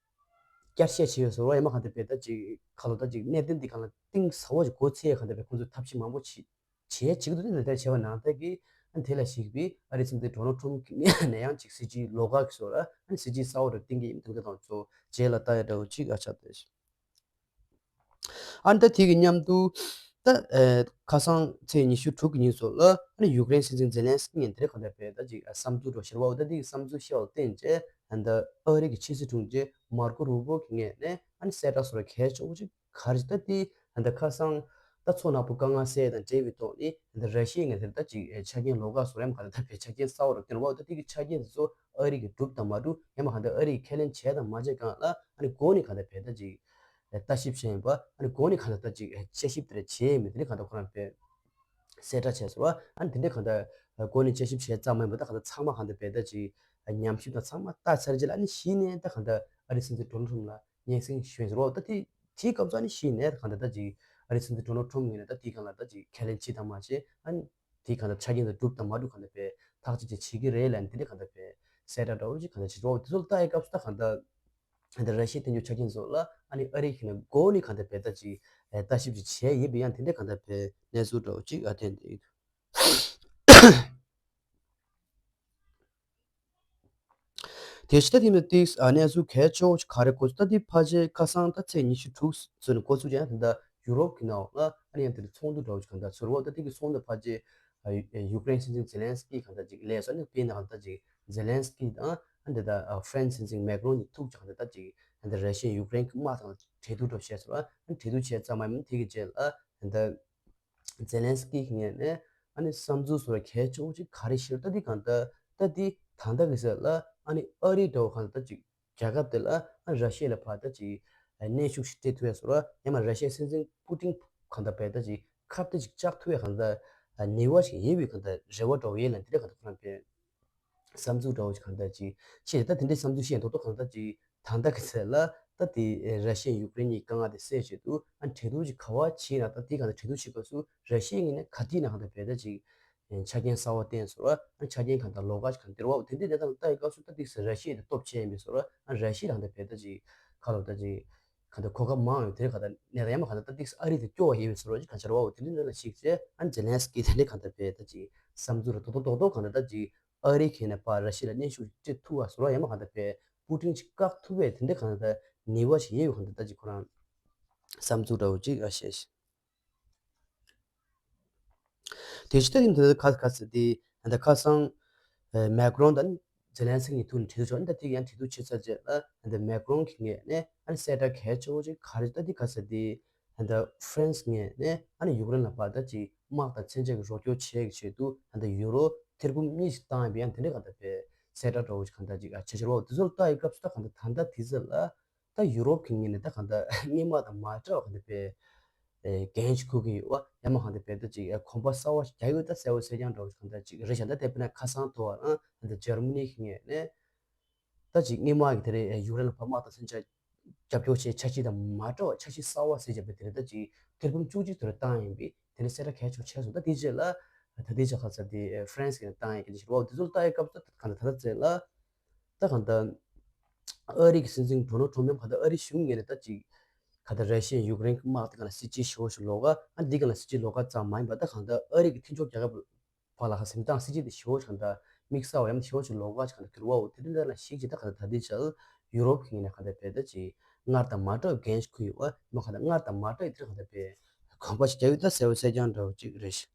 བསྐྱར་བཤད་བྱས་ཡོད་ཟེར་བ། ཡང་མ་གང་ལྟར་བས་ད་ཅིག་ཁ་ལོ་ད་ཅིག་གནད་དོན་འདི་གང་ལ་གཏིང་ཟབ་པོ་ཞིག་གོ་ཚད་གང་ལྟར་བས་ཁོང་ཚོས་ཐབས་ཤེས་མང་པོ་བྱེད་བྱས་བྱེད་ཀྱི་འདུག་དེ་འདྲ་བྱས་པ་ནང་ལྟར་གྱི་ཨ་དེ་ལ་གཞིགས་པའི་ཨ་རིའི་སྲིད་འཛིན་ཌོ་ནལ་ཊམ་གྱི་ངོས་ནས་ཡང་ཅིག་སྲིད་ཇུས་ལོགས་ཀ་གི་བཟོ་འདྲ། ཨ་ནི་སྲིད་ཇུས་གསར་པ་རུ་བཏིང་གི་ཡིན། དེ་འདྲ་དང་ཚོ་རྗེས་ལ་ལྟ་ཡ་འདྲ་བོ་ཅིག་ཨ་ཆགས་བསྡད། ཨ་ནི་ད་དེ་གི་མཉམ་དུ་ད་ཨེ་ཁ་སང་ཚེས་ཉི་ཤུ་དྲུག་གི་ཉིན་སོགས་ལ་ཨ་ནི་ཡུཀ་རེན་སྲིད་འཛིན་ཛེ་ལན་སི་ཀི་ངོས་དེ་རིང་གང་ལྟར་བས་ད་ཅིག་བསམ་ཚུལ་འདྲ་བཤད་པ། འོ་ད་དེ་གི་བསམ་ཚུལ་བཤད་པ་བརྟེན་བྱས་ཨ་ནི་ད་ཨ་རི་གི་ཕྱི་སྲིད་དྲུང་ཆེ་མར་ཀོ་རུ་བོ་གི་ངོས་ནས་ཨ་ནི་གསལ་བསྒྲགས་སོགས་ལ་གལ་ཆེ་བོ་ཅིག་ག་རེ་ད་དེ་ད་ཁ་སང་ད་མཚོ་ནག་པོ་དཀའ་ངལ་སེལ་དང་འབྲེལ་བའི་ཐོག་ནས་ད་ར་ཤི་ཡའི་ངོས་དེར་ད་ཅིག་ཆ་རྐྱེན་ལོགས་ཀ་བཟོ་རིམ་ག་རེ་ད་བས་ཆ་རྐྱེན་གསར་པ་རུ་བཏོན་པ། འོ་ད་དེ་གི་ཆ་རྐྱེན་དེ་ཚོ་ཨ་རི་གིས་སྒྲུབ་དང་མ་སྒྲུབ། ཡང་མ་གང་ལྟར་ཨ་རི་གིས་ཁས་ལེན་བྱས་དང་མ་བྱས་སྒང་ལ་ཨ་ནི་འགོ་ནས་གང་ལྟར་བས་ད་ཅིག་ལྟ་ཞིབ་བྱས་ཡིན་པ། ཨ་ནི་འགོ་ནས་གང་ལྟར་ད་ཅིག་དཔྱད་ཞིབ་དེ་འདྲ་བྱས་ཡིན་མིན་དེ་ནི་གང་ལྟར་ཁོ་རང་བས་གསལ་བསྒྲགས་བྱས་སོང་བ། ཨ་ནི་དེ་འདྲ་གང་ལྟར་འགོ་ནས་དཔྱད་ཞིབ་བྱས་ཙམ་མ་ཡིན་པ་ད་གང་ལྟར་ཚང་མ་གང་ལྟར་བས་ད་ཅིག་ཉམས་ཞིབ་དང་ཚང་མ་ལྟ་ཚར་རྗེས་ལ་ཨ་ནི་གཞི་ནས་ད་གང་ལྟར་ཨ་རིའི་སྲིད་འཛིན་ཌོ་ནལ་ཊམ་ལ་སྙན་སེང་ཞུས་ཟེར་བ། ད་དེ་དེའི་སྐབས་སུ་ཨ་ནི་གཞི་ནས་གང་ལྟར་ད་ཅིག་ཨ་རིའི་སྲིད་འཛིན་ཌོ་ནལ་ཊམ་ངོས་ནས་ད་དེའི་སྒང་ལ་ད་ཅིག་ཁས་ལེན་བྱེད་དང་མ་བྱེད། ཨ་ནི་དེའི་གང་ལྟར་ཆ་རྐྱེན་དེ་སྒྲུབ་དང་མ་སྒྲུབ་གང་ལྟར་བས་ཐག་གཅོད་ཅིག་བྱེད་ཀྱི་རེད་ལབ་ནས་དེ་འདྲ་གང་ལྟར་བས་གསལ་བསྒྲགས་འདྲ་བོ་ཅིག་གང་ལྟར་བྱེད་འགྲོ་བ། དེ་ཚོ་ལ་ལྟ་ཡི་སྐབས་སུ་ད་གང་ལྟར་གང་ལྟར་ར་ཤི་ཡའི་བསྟན་རྒྱུ་ཆ་རྐྱེན་ཚོ་ལ་ཨ་ནི་ཨ་རི་གིས་ནས་འགོ་ནས་གང་ལྟར་བས་ད་ཅིག་ལྟ་ཞིབ་ཅིག་བྱས་ཡོད་པའི་ཡང་དེ་འདྲ་གང་ལྟར་བས་གནས་ཚུལ་འདྲ་བོ་ཅིག་ཨ་ཐེན་དེ་ཡིན། དེ་ཕྱི་ད་ཐེངས་ཏིག་གནས་ཚུལ་གལ་ཆེ་བོ་ཞིག་ག་རེ་གོ་ཚུལ་ད་དེ་ཕལ་ཆེར་ཁ་སང་ད་ཚེས་ཉི་ཤུ་དྲུག་ཚུན་གོ་ཚུལ་ཡང་ད་ལྟ་ཡུ་རོབ་ཀྱི་ནང་ལ་ཨ་ནི་ཡང་དེ་ཚོགས་འདུ་འདྲ་བོ་ཞིག་གང་ལྟར་ཚོར་བ་ད་དེ་གི་ཚོགས་འདུ་ཕལ་ཆེར་ཡུཀ་རེན་སྲིད་འཛིན་ཛེ་ལན་སི་ཀི་གང་ལྟར་ཅིག་ལས་སོ་ནི་དཔེར་ན་གང་ལྟར་ཅིག་ཛེ་ལན་སི་ཀི་དང་ཨ་ནི་ད་ཧྥ་རན་སི་སྲིད་འཛིན་མེག་རོན་གཉིས་ཐུག་ཅིག་གང་ལྟར་ད་ཅིག་ད་ར་ཤི་ཡ་ཡུཀ་རེན་གྱི་དམག་དང་གྲོས་བསྡུར་འདྲ་བོ་བྱས་ཚོར་བ། ཨ་ནི་གྲོས་བསྡུར་བྱས་ཙམ་མ་ཡིན་དེ་གི་རྗེས་ལ་ད། ཛེ་ལན་སི་ཀི་ངོས་ནས་ཨ་ནི་བསམ་ཚུལ་བཟོ་ར་གལ་ཆེ་བོ་ཅིག་ག་རེ་བཤད་ད་འདི་གང་ལྟར་ད་འདི་ད་ལྟ་གི་ཟེར་ལ་ཨ་ནི་ཨ་རི་འདྲ་བོ་གང་ལྟར་ཅིག་རྒྱལ་ཁབ་དེ་ལ་ཨ་ར་ཤི་ཡ་ལ་ཕར་ད་ཅིག་གནོན་ཤུགས་ཤིག་སྤྲད་ཐུབ་ཡ་བཟོ་ར། ཡང་མ་ར་ཤི་ཡའི་སྲིད་འཛིན་པུ་ཏིན་གང་ལྟར་བས་ད་ཅིག་ཁ་གཏད་ཅིག་བཅག་ཐུབ་ཡ་གང་ལྟར་ནུས་པ་ཞིག་ཡོད་པའི་གང་ལྟར་རེ་བ་འདྲ་བོ་ཡོད་ལ་འདི་འདྲ་གང་ལྟར་ཁོ་རང་བས་བསམ་ཚུལ་འདྲ་བོ་ཅིག་གང་ལྟར་ཅིག་བཤད་ད་དེ་འདྲའི་བསམ་ཚུལ་བཤད་མདོག་མདོག་གང་ལྟར་ཅིག་ད་ལྟ་གི་ཚད་ལ་ད་དེ་ར་ཤི་ཡ་ཡུཀ་རེན་གཉིས་དཀའ་ངལ་དེ་སེལ་ཆེད་དུ་ཨ་གྲོས་བསྡུར་ཅིག་ག་བ་བྱས་ན་ད་དེ་ག་ནས་གྲོས་བསྡུར་བྱེད་སྐབས་སུ་ར་ཤི་ཡ་ངོས་ནས་ག་དུས་ན་གང་ལྟར་བས་ད་ཅིག་ཆ་རྐྱེན་གསར་བ་བསྟན་སོང་ར། ཨ་ཆ་རྐྱེན་གང་ལྟར་ལོགས་ཀ་ཅིག་གང་སྟེར་བ་དེ་འདྲའི་གནས་སྟངས་ལ་ལྟ་ཡི་སྐབས་སུ་ད་དེ་ར་ཤི་ཡ་དེ་སྟོབས་ཆེ་ཡིན་པས་སོང་ར། ཨ་ར་ཤི་ཡ་གང་ལྟར་བས་ད་ཅིག་ཁ་ལོ་ད་ཅིག་གང་ལྟར་གོ་སྐབས་མང་ཡོད་དེ་ག་ད་གནས་ད་ཡ་མ་གང་ལྟར་ད་དེ་ཨ་རི་དེ་སྐྱོ་བ་ཡིན་པས་སོང་ར་ཅིག་གང་ཆར་བ་དེ་འདྲའི་ལ་ཞིག་བྱས་ཨ་ཛེ་ལན་སི་ཀི་དེ་འདྲའི་གང་ལྟར་བས་ད་ཅིག་བསམ་ཚུལ་ར་རྡོག་རྡོག་རྡོག་རྡོག་གང་ལྟར་ད་ཅིག་ཨ་རི་གིས་ནས་ཕར་ར་ཤི་ཡ་ལ་གནོན་ཤུགས་སྤྲད་ཐུབ་པ་བཟོ་ར། ཡང་མ་གང་ལྟར་བས་པུ་ཏིན་ཅིག་བཀག་ཐུབ་པའི་དེ་འདྲ་གང་ལྟར་ནུས་པ་ཞིག་ཡོད་པའི་གང་ལྟར་ད་ཅིག་ཁོ་རང་བསམ་ཚུལ་འདྲ་བོ་ཅིག་ཨ་བཤད་ཤིང་། དེ་ཕྱི་ད་ཐེངས་འདི་ཁ་ཁ་ཟེར་དེ་ད་ཁ་སང་མེག་རོན་དང་ཛེ་ལན་སི་ཀི་གཉིས་ཐུག་ནས་གྲོས་བསྡུར་བྱས། ད་དེ་ཡང་གྲོས་བསྡུར་བྱས་ཚར་རྗེས་ལ་ད་མེག་རོན་གྱི་ངོས་ནས་ཨ་ནི་གསལ་བསྒྲགས་གལ་ཆེ་བོ་ཅིག་ག་རེ་ད་དེ་ཁ་ཟེར་དེ། ད་ཧྥ་རན་སི་ངོས་ནས་ཨ་ནི་ཡུཀ་རེན་ལ་ཕར་ད་ཅིག་དམག་དང་མཚོན་ཆ་གི་རོགས་སྐྱོར་བྱེད་ཀྱི་ཆེད་དུ་ད་ཡུ་རོ་ཐེར་འབུམ་གཉིས་ཤིག་བཏང་ཡོད་པའི་ཡང་དེ་འདྲའི་ག་ད་པའི་ གསལ་བསྒྲགས་འདྲ་བོ་ཞིག་གང་ལྟར་ཅིག་ཨ་བྱས་བྱས་པ་འོ་དེ་ཚོ་ལ་ལྟ་ཡི་སྐབས་སུ་ད་གང་ལྟར་ད་ལྟ་དེ་ཚོ་ལ་ད་ཡུ་རོབ་ཀྱི་ངོས་ནས་ད་གང་ལྟར་སྔོན་མ་དང་མ་འདྲ་བ་གང་ལྟར་དཔེ་འགན་ཞིག་འཁུར་གྱི་ཡོད་པ་ཡང་མ་གང་ལྟར་དཔེ་ད་ཅིག་གོམ་པ་གསར་བ་ཞིག་རྒྱག་ཡོད་ད་གསལ་བོ་གསལ་རྐྱང་འདྲ་བོ་ཞིག་གང་ལྟར་ཅིག་རེད་ཤག་ད་དེ་དཔེར་ན་ཁ་སང་དུ་བ་ཨ་ད་འཇར་མ་ནི་གི་ངོས་ནས། ད་ཅིག་སྔོན་མ་གི་དེ་རེད་ཡུཀ་རེན་ལ་ཕར་དམག་དང་མཚོན་ཆ་རྒྱབ་སྐྱོར་བྱས་འཆར་གཞི་དང་མ་འདྲ་བ་འཆར་གཞི་གསར་བ་ཟེར་བྱས་པའི་དེ་རེད་ད་ཅིག་ཐེར་འབུམ་བཅུ་གཅིག་དེ་རེད་བཏང་ཡིན་པས་དེ་ནས་གསལ་བསྒྲགས་གལ་ཆེན་པོ་བྱས་སོང་ད་དེ་རྗེས་ལ་ད་ལྟའི་ཆ་ཁ་ཚ་དེ་ཧྥ་རན་སི་གི་བཏང་ཡིན་གི་ཞིག་རེད་བ་དེ་ཚོ་ལ་ལྟ་ཡི་སྐབས་སུ་ད་གང་ལྟར་ད་ལྟ་ཚེ་ལ་ད་གང་ལྟར་ཨ་རི་གི་སྲིད་འཛིན་ཌོ་ནལ་ཊམ་ཡང་གང་ལྟར་ཨ་རི་གཞུང་ངོས་ནས་ད་ཅིག་གང་ལྟར་ར་ཤི་ཡ་ཡུཀ་རེན་གི་དམག་དེ་གང་ལ་སྲིད་ཇུས་ཞེ་པོ་ཞིག་ལོགས་ཀ་ཨ་འདི་གང་ལ་སྲིད་ཇུས་ལོགས་ཀ་ཙམ་མ་ཡིན་པ་ད་གང་ལྟར་ཨ་རི་གི་མཐུན་ཕྱོགས་རྒྱལ་ཁབ་བར་ལ་ཁ་སེམས་ཏང་སྲིད་ཇུས་དེ་ཞེ་པོ་ཞིག་གང་ལྟར་དམིགས་བསལ་བ་ཡང་ཞེ་པོ་ཞིག་ལོགས་ཀ་ཞིག་གང་ལྟར་གྱུར་བའོ། དེ་དོན་དག་ལ་གཞིགས་བྱས་ད་གང་ལྟར་ད་ལྟའི་ཆར་ཡུ་རོབ་ཀྱི་ངོས་ནས་གང་ལྟར་བས་ད་ཅིག་སྔར་དང་མ་འདྲ་བའི་འགན་ཞིག་འཁུར་ཡོད་པ་མ་གང་ལྟར་སྔར་དང་མ་འདྲ་བའི་དེར་གང་ལྟར་བས་གོམ་པ་ཞིག་རྒྱག་ཡོད་ད་གསལ་བོ་གསལ་རྐྱང་འདྲ་བོ་ཅིག་རེད་ཤག་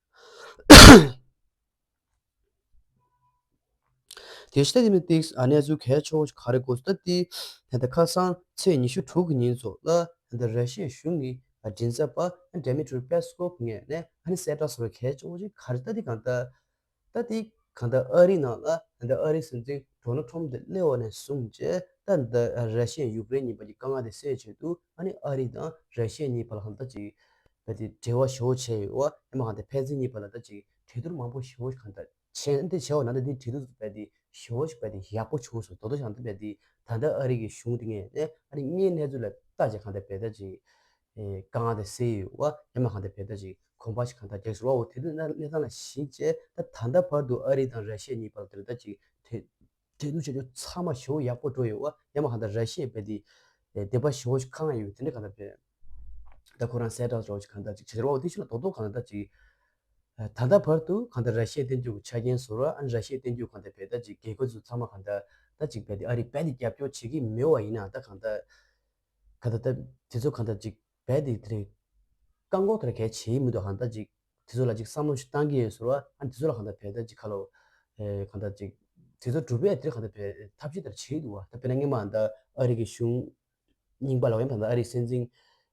དེ་ཤི་ཏེ་དེ་མི་ཏིགས་ཨ་གནས་ཚུལ་གལ་ཆེ་བོ་ཞིག་ག་རེ་དགོས་སུ་ད་ཏི་ད་ལྟ་ཁ་སང་ཚེས་ཉི་ཤུ་དྲུག་གི་ཉིན་ཚོ་ལ་ད་ལྟ་ར་ཤི་ཡའི་གཞུང་གི་མགྲིན་ཚབ་པ་ཌེ་མི་ཏྲི་པེ་སི་ཀོབ་ངོས་ནས་ཨ་ནི་གསལ་བསྒྲགས་སོགས་གལ་ཆེ་བོ་ཞིག་ག་རེ་ད་ཏི་གང་ལྟར་ད་ཏི་གང་ལྟར་ཨ་རིའི་ནང་ལ་ད་ལྟ་ཨ་རིའི་སྲིད་འཛིན་ཌོ་ནལ་ཊམ་དེ་སླེབས་པ་ནས་བཟུང་བྱས་ད་ལྟ་ར་ཤི་ཡ་ཡུཀ་རེན་གཉིས་བར་གྱི་དཀའ་ངལ་དེ་སེལ་ཆེད་དུ་ཨ་ནི་ཨ་རི་དང་ར་ཤི་ཡ་གཉིས་བར་ལ་གང་ལྟར་ཅིག་བས་ཏི་འབྲེལ་བ་ཞེ་པོ་བྱས་ཡོད་པ་ཡང་མ་གང་ལྟར་ཕན་ཚུན་གཉིས་བར་ལ་ད་ཅིག་གྲོས་བསྡུར་མང་པོ་ཞེ་པོ་ཞིག་གང་ལྟར། བྱས་འདི་བྱས་པ་ན་ད་འདི་གྲོས་བསྡུར་དུ་བས་ཏེ་ཞེ་པོ་ཞིག་བས་ཏེ་ཡག་པོ་བྱུང་སོང་དོ་དོ་ཞང་འདི་བས་ཏེ་ད་ལྟ་ཨ་རི་གི་གཞུང་འདི་ངས་ནས་ཨ་རི་དངོས་གནས་ཚུལ་ལ་ལྟ་བྱས་གང་ལྟར་བས་ད་ཅིག་དཀའ་ངལ་དེ་སེལ་ཡོད་པ་ཡང་མ་གང་ལྟར་བས་ད་ཅིག་གོམ་པ་ཞིག་གང་ལྟར་རྒྱག་སོང་བ་འོ་དེ་དུས་ན་གནས་སྟངས་ལ་གཞིགས་བྱས་ད་ད་ལྟ་བར་དུ་ཨ་རི་དང་ར་ཤི་ཡ་གཉིས་བར་དུ་ད་ཅིག་གྲོས་གྲོས་བསྡུར་བྱ་རྒྱུ་ཚང་མ་ཞེ་པོ་ཡག་པོ་འགྲོ་ཡོད་པ་ཡང་མ་གང་ལྟར་ར་ཤི་ཡ་བས་ཏེ་དད་པ་ཞེ་པོ་ཞིག་གང་ཡོད་དེ་འདྲ་གང་ལྟར་བས། ད་ཁོ་རང་གསལ་བསྒྲགས་འདྲ་བོ་ཞིག་གང་ལྟར་ཅིག་བྱེད་རོགས་དེ་ཞིག་ལ་རྡོག་རྡོག་གང་ལྟར་ཅིག་ད་ལྟ་བར་དུ་གང་ལྟར་ར་ཤི་ཡའི་བསྟན་བཅོས་ཀྱི་ཆ་རྐྱེན་བཟོ་ར་ཨ་ནི་ར་ཤི་ཡའི་བསྟན་བཅོས་གང་ལྟར་བས་ད་ཅིག་རྒྱལ་ཁབ་ཚོ་ཚང་མ་གང་ལྟར་ད་ཅིག་བས་ཏེ་ཨ་རི་བས་ཏེ་རྒྱབ་སྐྱོར་བྱེད་ཀྱི་མེད་པ་ཡིན་ན་ད་གང་ལྟར་གང་ལྟར་ད་དེ་ཚོ་གང་ལྟར་ཅིག་བས་ཏེ་དེ་རིང་བཀག་འགོག་དེ་ར་གལ་ཆེ་མི་འདུག་གང་ལྟར་ཅིག་དེ་ཚོ་ལ་ཅིག་བསམ་བློ་ཞིག་བཏང་གི་ཡོད་ཟེར་བ་ཨ་ནི་དེ་ཚོ་ལ་གང་ལྟར་བས་ད་ཅིག་ཁ་ལོ་གང་ལྟར་ཅིག་དེ་ཚོ་སྒྲུབ་པའི་དེ་གང་ལྟར་བས་ཐབས་ཤེས་དེ་ར་བྱེད་འདུག་བ་ད་དཔེར་ན་སྔོན་མ་ད་ཨ་རི་གི་གཞུང་རྙིང་པ་ལ་ཡང་ད་ལྟ་ཨ་རིའི་སྲིད་འཛིན་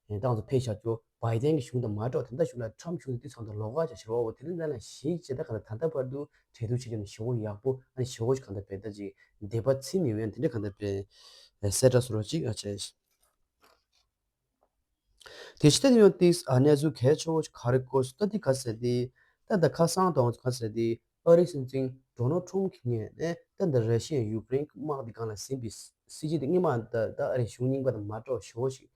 ཏང་ཙུ་ཕེ་བཞག་རྒྱུ་བྷའི་ཏན་གྱི་གཞུང་དང་མ་འགྲོགས་དེ་འདྲ་གཞུང་ལ་ཁྲམ་གཞུང་དེ་དུས་ཚང་དུ་ལོགས་ཀ་བྱ་ཞེས་པའོ་དེ་འདྲ་ལ་གཞིགས་བྱས་ད་ག་ལ་ད་ལྟ་བར་དུ་གྲོས་བསྡུར་བྱེད་རྒྱུ་ནི་ཞེ་པོ་ཡག་པོ་ཨ་ནི་ཞེ་པོ་ཞིག་གང་ལྟར་བས་ད་ཅིག་འདོད་པ་ཚིམ་ཡོད་ཡང་དེ་འདྲ་གང་ལྟར་བས་གསལ་བསྒྲགས་སོ་རོ་ཅིག་ཨ་བྱས། དེ་ཕྱི་ད་ཡོང་ཏིས་ཨ་གནས་ཚུལ་གལ་ཆེ་བོ་ཞིག་ག་རེ་དགོས་སུ་ད་འདི་ག་ཟེར་ཏེ་ད་ད་ཁ་སང་དང་ག་ཟེར་ཏེ། ཨ་རིའི་སྲིད་འཛིན་ཌོ་ནལ་ཊམ་གྱི་ངོས་ནས་ད་ལྟ་ར་ཤི་ཡ་ཡུཀ་རེན་གྱི་དམག་འདི་སྒང་ལ་ཟིན་པའི་སྲིད་ཇུས་དེ་སྔོན་མ་ད་ད་ཨ་རིའི་གཞུང་རྙིང་པ་དང་མ་འདྲ་བ་ཞེ་པོ་ཞིག་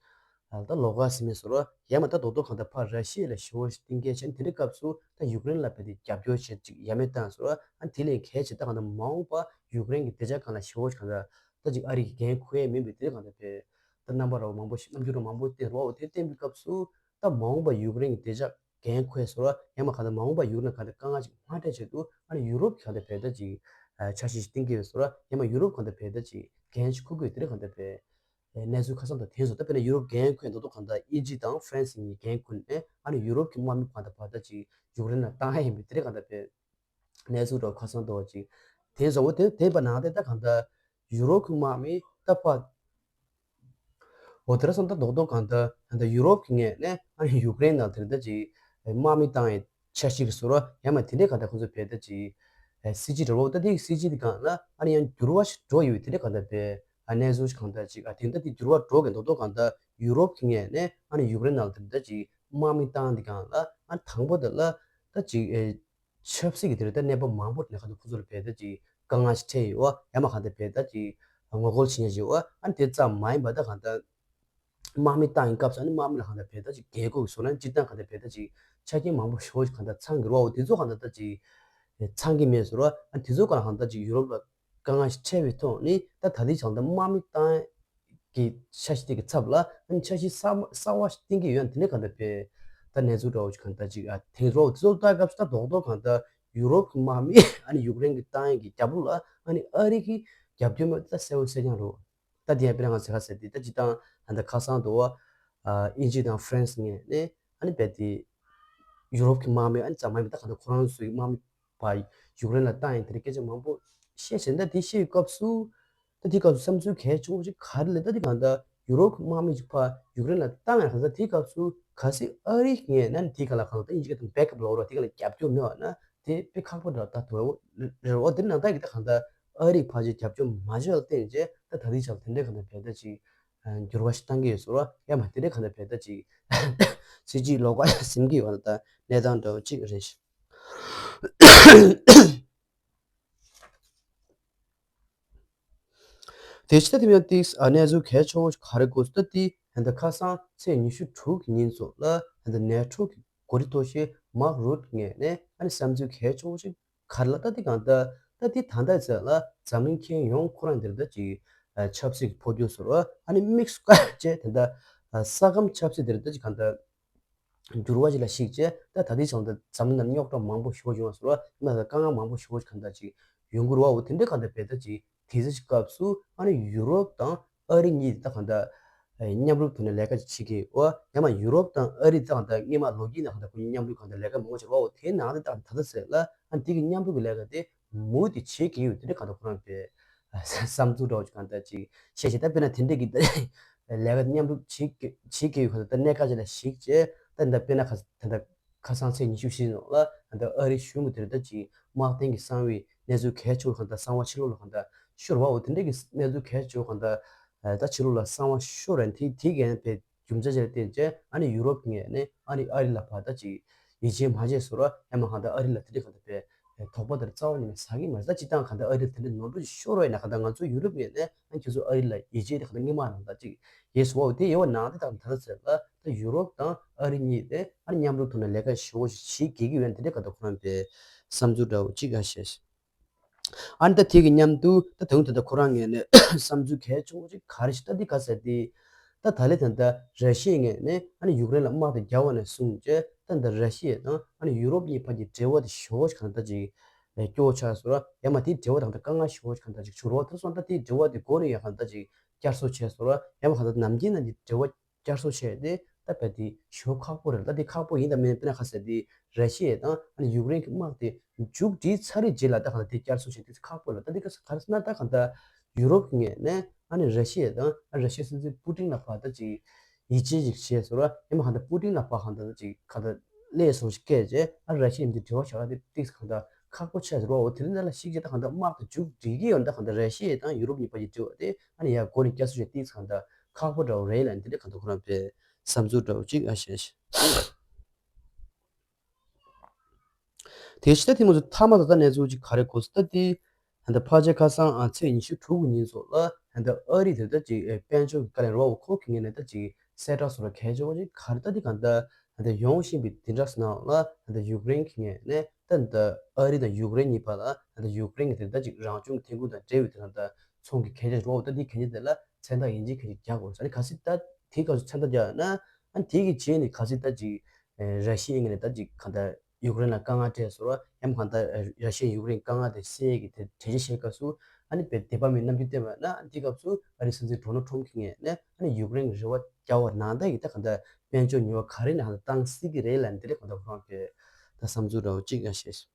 ད་ལོགས་ཀ་ཟིན་མེད་ཟེར་བ་ཡང་མ་ད་རྡོག་རྡོག་གང་ལྟར་ཕར་ར་ཤི་ཡ་ལ་ཞེ་པོ་ཞིག་གཏིང་སྐྱེལ་བྱས་ནས་དེ་འདྲའི་སྐབས་སུ་ད་ཡུཀ་རེན་ལ་བས་ཏེ་རྒྱབ་སྐྱོར་བྱེད་ཅིག་ཡ་མེད་བཏང་ཟེར་བ་ཨ་དེ་ལས་གལ་ཆེ་ད་གང་ལྟར་མ་འོངས་པ་ཡུཀ་རེན་གྱི་བདེ་འཇགས་སྒང་ལ་ཞེ་པོ་ཞིག་གང་ལྟར་ད་ཅིག་ཨ་རི་གི་འགན་འཁུར་ཡས་མིན་པའི་དེ་གང་ལྟར་བས་ད་རྣམ་པ་ར་བ་མང་པོ་ཞིག་རྣམ་འགྱུར་ར་མང་པོ་བསྟན་རོགས་དེ་བསྟན་པའི་སྐབས་སུ། ད་མ་འོངས་པ་ཡུཀ་རེན་གྱི་བདེ་འཇགས་འགན་འཁུར་ཟེར་བ་ཡང་མ་གང་ལྟར་མ་འོངས་པ་ཡུཀ་རེན་ལ་གང་ལྟར་དཀའ་ངལ་ཅིག་མ་འཕྲད་ཆེད་དུ་ཨ་ནི་ཡུ་རོབ་ཀྱི་གང་ལྟར་བས་ད་ཅིག་འཆར་གཞི་ཞིག་བཏིང་གི་ཡོད་ཟེར་བ་ཡང་མ་ཡུ་རོབ་གང་ལྟར་བས་ད་ཅིག་འགན་ཞིག་འཁུར་དགོས་དེ་རིང་གང་ལྟར་བས་གནས་ཚུལ་ཁ་སང་དང་དེང་སང་ད་དཔེར་ན་ཡུ་རོབ་འགན་འཁུར་མདོག་མདོག་གང་ལྟར་ཨི་ཇི་དང་ཧྥ་རན་སི་གཉིས་འགན་འཁུར་ནས་ཨ་ནི་ཡུ་རོབ་ཀྱི་དམག་མི་གང་ལྟར་བར་ད་ཅིག་ཡུཀ་རེན་ལ་བཏང་ཡ་ཡིན་པས་དེ་རིང་གང་ལྟར་བས། གནས་ཚུལ་འདྲ་ཁ་སང་འདྲ་བ་ཅིག་དེ་བཟོ་བོ་དེ་དེ་པ་ནང་དེ་ད་གང་ལྟར་ཡུ་རོབ་ཀྱི་དམག་མི་ད་ཕ་འོ་དེ་ར་སོང་ད་རྡོག་རྡོག་གང་ལྟར་ད་ལྟ་ཡུ་རོབ་ཀྱི་ངོས་ནས་ཨ་ནི་ཡུཀ་རེན་ནང་དེ་ད་ཅིག་དམག་མི་བཏང་ཡའི་འཆར་གཞི་གི་ཟུར་བ་ཡང་མ་དེ་འདྲའི་གང་ལྟར་ཁོང་ཚོ་བས་ད་ཅིག་སྲིད་ཇུས་འདྲ་བོ་ད་དེ་སྲིད་ཇུས་དེ་གང་ལ་ཨ་ནི་ཡང་འགྱུར་བ་ཞིག་འགྲོ་ཡོད་དེ་འདྲའི་གང་ལྟར་བས་ཨ་གནས་ཚུལ་ཞིག་གང་ལྟར་ཅིག་ཨ་དེ་ད་དེ་འགྱུར་བ་འགྲོ་གི་རྡོག་རྡོག་གང་ལྟར་ཡུ་རོབ་ཀྱི་ངོས་ནས་ཨ་ནི་ཡུཀ་རེན་ནང་དེ་ད་ཅིག་དམག་མི་བཏང་དེ་གང་ལ་ཨ་དང་པོ་དེ་ལ་ད་ཅིག་ཆབ་སྲིད་ཀྱི་དེ་རེད་ད་གནས་བབ་མང་པོ་ནས་ཁ་ཐུག་ཁོ་ཚོ་ལ་བས་ད་ཅིག་དཀའ་ངལ་ཞིག་འཕྲད་ཡོད་ཨ་ཡང་མ་གང་ལྟར་བས་ད་ཅིག་ངོ་རྒོལ་བྱེད་ཉེན་ཞིག་ཡོད་ཨ་ཨ་དེ་ཙམ་མ་ཡིན་པ་ད་གང་ལྟར་དམག་མི་བཏང་ཡིན་སྐབས་སུ་ཨ་ནི་དམག་མི་ལ་གང་ལྟར་བས་ད་ཅིག་རྒྱལ་ཁབ་ཀྱི་བཟོ་ལས་སྤྱིར་བཏང་གང་ལྟར་བས་ད་ཅིག་ཆ་རྐྱེན་མང་པོ་ཞེ་པོ་ཞིག་གང་ལྟར་ཚང་གི་རེད་བ་འོ་དེ་ཚོ་གང་ལྟར་ད་ཅིག་ཚང་གི་མེད་ཟེར་བ་ཨ་དེ་ཚོ་གང་ལ་གང་ལྟར་ཅིག་ཡུ་རོབ་ལ་དཀའ་ངལ་ཞིག་འཕྲད་པའི་ཐོག་ནས་ད་ད་ལྟའི་ཆ་ལ་ད་དམག་མི་བཏང་གི་འཆར་གཞི་དེ་གི་ཚབ་ལ་ཨ་ནི་འཆར་གཞི་གསར་མ་གསར་བ་ཞིག་བཏིང་གི་ཡོད་དེ་ནས་གང་ལྟར་བས་ད་གནས་ཚུལ་འདྲ་བོ་ཞིག་གང་ལྟར་ཅིག་ཨ་དེང་རོགས་དེ་ཚོ་ལྟ་སྐབས་སུ་ད་རྡོག་རྡོག་གང་ལྟར་ཡུ་རོབ་ཀྱི་དམག་མི་ཨ་ནི་ཡུཀ་རེན་གྱི་བཏང་ཡས་ཀྱི་རྒྱབ་ལོགས་ལ་ཨ་ནི་ཨ་རི་གི་རྒྱབ་སྐྱོར་མེད་ད་གསལ་བོ་གསལ་རྐྱང་རེད། ད་དེ་ཡང་དཔེར་ན་ང་ཚོས་ཁ་ཟེར་དེ་ད་ཅི་ད་ད་ལྟ་ཁ་སང་དུ་བ་ཨིན་ཇི་དང་ཧྥ་རན་སི་ངོས་ནས་ཨ་ནི་རྦད་དེ་ཡུ་རོབ་ཀྱི་དམག་མི་ཨ་ནི་ཙམ་མ་ཡིན་པ་ད་གང་ལྟར་ཁོ་རང་ཚོའི་དམག་མི་ཕར་ཡུཀ་རེན་ལ་བཏང་ཡིན་དེ་འདྲའི་སྐད་ཆ་མང་པོ་བཤད་བྱས་ད་དེ་བཤད་པའི་སྐབས་སུ་ད་དེ་སྐབས་སུ་བསམ་ཚུལ་གལ་ཆེན་པོ་ཞིག་ག་རེ་ལབ་ད་དེ་གང་ལྟར་ཡུ་རོབ་ཀྱི་དམག་མི་ཅིག་ཕར་ཡུཀ་རེན་ལ་བཏང་ཡང་གང་ལྟར་དེ་སྐབས་སུ་གལ་སྲིད་ཨ་རི་ངོས་ནས་དེ་ག་ལ་གང་ལྟར་ཨིན་ཇི་སྐད་དུ་བེག་ཨབ་ལབ་རོགས་དེ་ག་ལ་རྒྱབ་སྐྱོར་མེད་པ་ན་དེ་དཔེ་ཁག་པོ་འདྲ་ད་དོ་རེད་བ་དེ་ནང་ལྟར་གྱི་ད་གང་ལྟར། ཨ་རིས་ཕལ་ཆེར་རྒྱབ་སྐྱོར་མ་བྱས་པ་ལ་བརྟེན་བྱས་ད་ད་ལྟའི་ཆར་དེ་འདྲའི་གང་ལྟར་བལ་ད་ཅིག་འགྱུར་བ་ཞིག་བཏང་གི་ཡོད་ཟེར་བ། ཡང་མ་དེ་འདྲའི་གང་ལྟར་བལ་ད་ཅིག་སྲིད་ཇུས་ལོགས་ཀ་ཟིན་གྱི་ཡོད་པ་ད་གནས་སྟངས་འདྲ་བོ་ཅིག་རེད། དེ་ཕྱི་ད་དེ་མིན་ཏིག་གནས་ཚུལ་གལ་ཆེ་བོ་ག་རེ་དགོས་ད་དེ་ཧན་ད་ཁ་སང་ཚེས་ཉི་ཤུ་དྲུག་གི་ཉིན་ཚོ་ལ་ཧན་ད་ནེ་ཊོ་གི་འགོ་ཁྲིད་མཐོ་ཤོས་མཱག་རུད་ངོས་ནས་ཨ་ནི་བསམ་ཚུལ་གལ་ཆེ་བོ་ཞིག་ག་རེ་ལ་ད་དེ་གང་ད་ད་དེ་ད་ལྟ་ཚེ་ལ་འཛམ་གླིང་ཁྱོན་ཡོངས་ཁོ་རང་འདིར་ད་ཅིག་ཆབ་སྲིད་ཀྱི་འཕོ་འགྱུར་ཟེར་བ་ཨ་ནི་དམིགས་སུ་བཀར་བྱས་ད་ལྟ་ས་ཁམས་ཆབ་སྲིད་འདིར་ད་ཅིག་གང་ད། འགྱུར་བ་ཞིག་ལ་གཞིགས་བྱས་ད་ད་ལྟའི་ཆར་ད་འཛམ་གླིང་ནང་རྙོག་དྲ་མང་པོ་ཞེ་པོ་ཡོང་བ་ཟེར་བ་ཡིན་ན་ད་དཀའ་ངལ་མང་པོ་ཞེ་པོ་ཞིག་གང་ལྟར་ཅིག་ཡོང་གི་རེད་བ། འོ་དེ་འདྲའི་གང་ལྟར་བལ་ད་ཅིག་དེ་ཚོ་ཞིག་སྐབས་སུ་ཨ་ནི་ཡུ་རོབ་དང་ཨ་རི་གཉིས་ད་གང་ལྟར་མཉམ་རུབ་ཐོག་ནས་ལས་ཀ་ཅིག་བྱེད་ཀྱི་ཡོད་བ། ཡང་ན་ཡུ་རོབ་དང་ཨ་རི་ད་གང་ལྟར་སྔོན་མ་ལོ་རྒྱུས་ནང་གང་ལྟར་ཁོ་གཉིས་མཉམ་རུབ་གང་ལྟར་ལས་ཀ་མང་པོ་བྱས་རེད་བ། འོ་དེའི་ནང་ད་ད་ད་ད་ཟེར་ལ་ཨ་ནི་དེ་གི་མཉམ་རུབ་ཀྱི་ལས་ཀ་དེ་མུ་མཐུད་བྱེད་ཀྱི་ཡོད་དེ་འདྲ་གང་ལྟར་ཁོ་རང་བལ། བསམ་ཚུལ་འདྲ་བོ་ཅིག་གང་ལྟར་ཅིག་བཤད་བྱས་ད་དཔེར་ན་དེ་འདྲས་ཀྱི་ལས་ཀ་མཉམ་རུབ་བྱེད་ཀྱི་བྱེད་ཀྱི་ཡོད་གང་ལྟར་ད་གནད་འགག་ཅིག་ལ་གཞིགས་བྱས་ད་ད་དཔེར་ན་ཁ་ད་ད་ཁ་སང་ཚེས་ཉི་ཤུ་བཞི་ནང་ལ་ད་ཨ་རི་གཞུང་གི་དེར་ད་ཅིག་དམག་དོན་གྱི་གསང་བའི་གནས་ཚུལ་གལ་ཆེ་བོ་གང་ལྟར་གསང་བ་ཕྱི་ལོགས་ལ་གང་ལྟར་ཤོར་བ། འོ་དེ་འདྲས་ཀྱི་གནས་ཚུལ་གལ་ཆེ་བོ་གང་ལྟར་ད་ཕྱི་ལོགས་ལ་གསང་བ་ཤོར་བ་དེ་དེ་གའི་ཡང་བལ་རྒྱུ་མཚན་ཅིག་ལ་བརྟེན་བྱས་ཨ་ནི་ཡུ་རོབ་ངོས་ནས་ཨ་ནི་ཨ་རི་ལ་ཕར་ད་ཅིག་ཡིད་ཆེས་མ་བྱས་ཟེར་བ་ཡང་མ་གང་ལྟར་ཨ་རི་ལ་དེ་འདྲས་གང་ལྟར་བལ་དོགས་པ་དེར་རྩ་བ་ཉིད་ནས་ཟ་གི་མ་རེད། ད་སྤྱིར་བཏང་གང་ལྟར་ཨ་རི་དེ་འདྲས་ནོར་འཁྲུལ་ཞིག་ཤོར་བ་ཡིན་ན་གང་ལྟར་ང་ཚོ་ཡུ་རོབ་ངོས་ནས་ཨ་ཁྱེད་ཚོ་ཨ་རི་ལ་ཡིད་ཆེས་དེ་གང་ལྟར་སྔོན་མ་ནང་ལྟར་ཅིག་ཡོད་ཟེར་བ། འོ་དེ་ཡོད་པ་ནང་དེ་དང་ད་ལྟ་ཟེར་ལ་ད་ཡུ་རོབ་དང་ཨ་རི་གཉིས་དེ་ཨ་ནི་མཉམ་རུབ་ཐོག་ནས་ལས་ཀ་ཞེ་པོ་ཞིག་བྱེད་ཀྱི་ཡོད་ན་དེ་འདྲས་གང་ལྟར་ཁོ་རང་བལ་བསམ་ཚུལ་འདྲ་བོ་ཅིག་ཨ་བཤད། ཨ་ནི་ད་དེ་གི་མཉམ་དུ་ད་དུང་ད་ལྟ་ཁོ་རང་ངོས་ནས་བསམ་ཚུལ་གལ་ཆེ་བོ་ཅིག་ག་རེ་ཞིག་ད་འདི་ག་ཟེར་ཏེ། ད་ད་ལས་ད་ལྟ་ར་ཤི་ཡའི་ངོས་ནས་ཨ་ནི་ཡུཀ་རེན་ལ་དམག་དེ་རྒྱག་པ་ནས་བཟུང་བྱས་ད་ལྟ་ར་ཤི་ཡ་དང་ཨ་ནི་ཡུ་རོབ་གཉིས་བར་གྱི་འབྲེལ་བ་དེ་ཞེ་པོ་ཞིག་གང་ལྟར་ཅིག་སྐྱོ་བོ་ཆགས་སོང་ར། ཡང་མ་དེའི་འབྲེལ་བ་དང་ད་དཀའ་ངལ་ཞེ་པོ་ཞིག་གང་ལྟར་ཅིག་བྱུང་ར། ད་སོང་ད་དེའི་འབྲེལ་བ་དེ་མགོ་ནས་ཡང་གང་ལྟར་ཅིག་བསྐྱར་གསོ་བྱས་སོང་ར། ཡང་མ་གང་ལྟར་ནམ་རྒྱུན་ནང་གི་འབྲེལ་བ་བསྐྱར་གསོ་བྱས་ཏེ་ད་བལ་དེ་ཞེ་པོ་ཁག་པོ་རེད། ད་དེ་ཁག་པོ་ཡིན་དང་མིན་དཔེར་ན་ག་ཟེར་དེ་ར་ཤི་ཡ་དང་ཨ་ནི་ཡུཀ་རེན་གྱི་དམག་དེ་མཇུག་སྒྲིལ་ཚར་བའི་རྗེས་ལ་ད་གང་ལྟར་དེ་བསྐྱར་གསོ་བྱས་ཏེ་ཁག་པོ་རེད། ད་དེ་ག་ཟེར་ག་རེ་ཟེར་ན་ད་གང་ལྟར་ཡུ་རོབ་ཀྱི་ངོས་ནས་ཨ་ནི་ར་ཤི་ཡ་དང་ཨ་ར་ཤི་ཡའི་སྲིད་འཛིན་པུ་ཏིན་ལ་ཕར་ད་ཅིག་ཡིད་ཆེས་ཅིག་བྱས་སོང་ར། ཡང་མ་གང་ལྟར་པུ་ཏིན་ལ་ཕར་གང་ལྟར་ཅིག་གང་ལྟར་སླེབས་སོང་ཞིག་སྐད་བྱས་ཨ་ར་ཤི་ཡ་འདི་འབྲེལ་བ་བྱ་བ་དེ་ཏིག་གང་ལྟར་ཁག་པོ་ཆགས་སོང་ར། འོ་དེ་རིང་འདི་ལ་གཞིགས་བྱས་ད་གང་ལྟར་དམག་དེ་མཇུག་སྒྲིལ་གྱི་ཡོད་ན་ད་གང་ལྟར་ར་ཤི་ཡ་དང་ཡུ་རོབ་གཉིས་བར་གྱི་འབྲེལ་བ་དེ་ཨ་ནི་ཡར་མགོ་ནས་བསྐྱར་གསོ་བྱས་ཏིག་གང་ལྟར་ཁག་པོ་འདྲ་བོ་རེད་ལབ་འདི་འདྲ་གང་ལྟར་ཁོ་རང་བལ་བསམ་ཚུལ་འདྲ་བོ་ཅིག་ཨ་བཤད་ཤག་དེ་ཕྱི་ད་དེ་མ་ཚོ་མཐའ་མ་ད་ལྟ་གནས་ཚུལ་ཅིག་ག་རེ་གོ་སོང་ད་དེ་ཧན་ད་ཕལ་ཆེར་ཁ་སང་ཨ་ཚེས་ཉི་ཤུ་དྲུག་གི་ཉིན་ཚོ་ལ་ཧན་ད་ཨ་རི་དེ་ད་ཅིག་ཨེ་དཔལ་འབྱོར་གྱི་བཀའ་བློན་རོ་ཁོ་གི་ངོས་ནས་ད་ཅིག་གསལ་བསྒྲགས་སོགས་ལ་གལ་ཆེ་བ་ཅིག་ག་རེ་ད་དེ་གང་ད་ཧན་ད་ཡོང་བཞིན་པའི་དེ་འདྲ་སོང་ན་ལ་ཧན་ད་ཡུཀ་རེན་གི་ངོས་ནས་ད་ད་ཨ་རི་དང་ཡུཀ་རེན་གཉིས་བར་ལ་ཧན་ད་ཡུཀ་རེན་གི་དེ་ད་ཅིག་རང་བྱུང་གི་ཐོན་ཁུངས་དང་འབྲེལ་བའི་དེ་གང་ད་ཚོང་གི་གན་རྒྱ་རོ་ད་དེ་གན་རྒྱ་དེ་ལ་མཚན་རྟགས་ཡིན་གཅིག་གན་རྒྱ་རྒྱག་དགོས་ས་ནི་ག་སྲིད་ད་དེ་ག་ཚོད་མཚན་རྟགས་རྒྱག་ན་ཨ་དེ་གི་རྗེས་ནས་ག་སྲིད་ད་ཅིག་ར་ཤི་ཡའི་ངོས་ནས་ད་ཅིག་གང་ལྟར་ཡུཀ་རེན་ལ་དཀའ་ངལ་སྤྲད་སོང་ར། ཡང་གང་ལྟར་ར་ཤི་ཡས་ཡུཀ་རེན་དཀའ་ངལ་དེ་སེལ་ཡས་ཀྱི་དེ་གྲོས་ཆོད་བཞག་སྐབས་སུ་ཨ་ནི་བལ་དེ་བ་མིན་རྣམ་འགྱུར་བསྟན་པ་ན་འདི་སྐབས་སུ་ཨ་རིའི་སྲིད་འཛིན་ཌོ་ནལ་ཁྲོམ་གྱི་ངོས་ནས་ཨ་ནི་ཡུཀ་རེན་གྱི་རེ་བ་རྒྱག་པ་ནང་ལྟར་གྱི་ད་གང་ལྟར་དཔལ་འབྱོར་ཉོ་བ་ག་རེ་ནས་གང་ལྟར་བཏང་སྲིད་ཀྱི་རེད་ལབ་འདི་རེད་གང་ལྟར་ཁོ་རང་གི་ད་བསམ་ཚུལ་འདྲ་བོ་གཅིག་ཡང་བཤད་སོང་།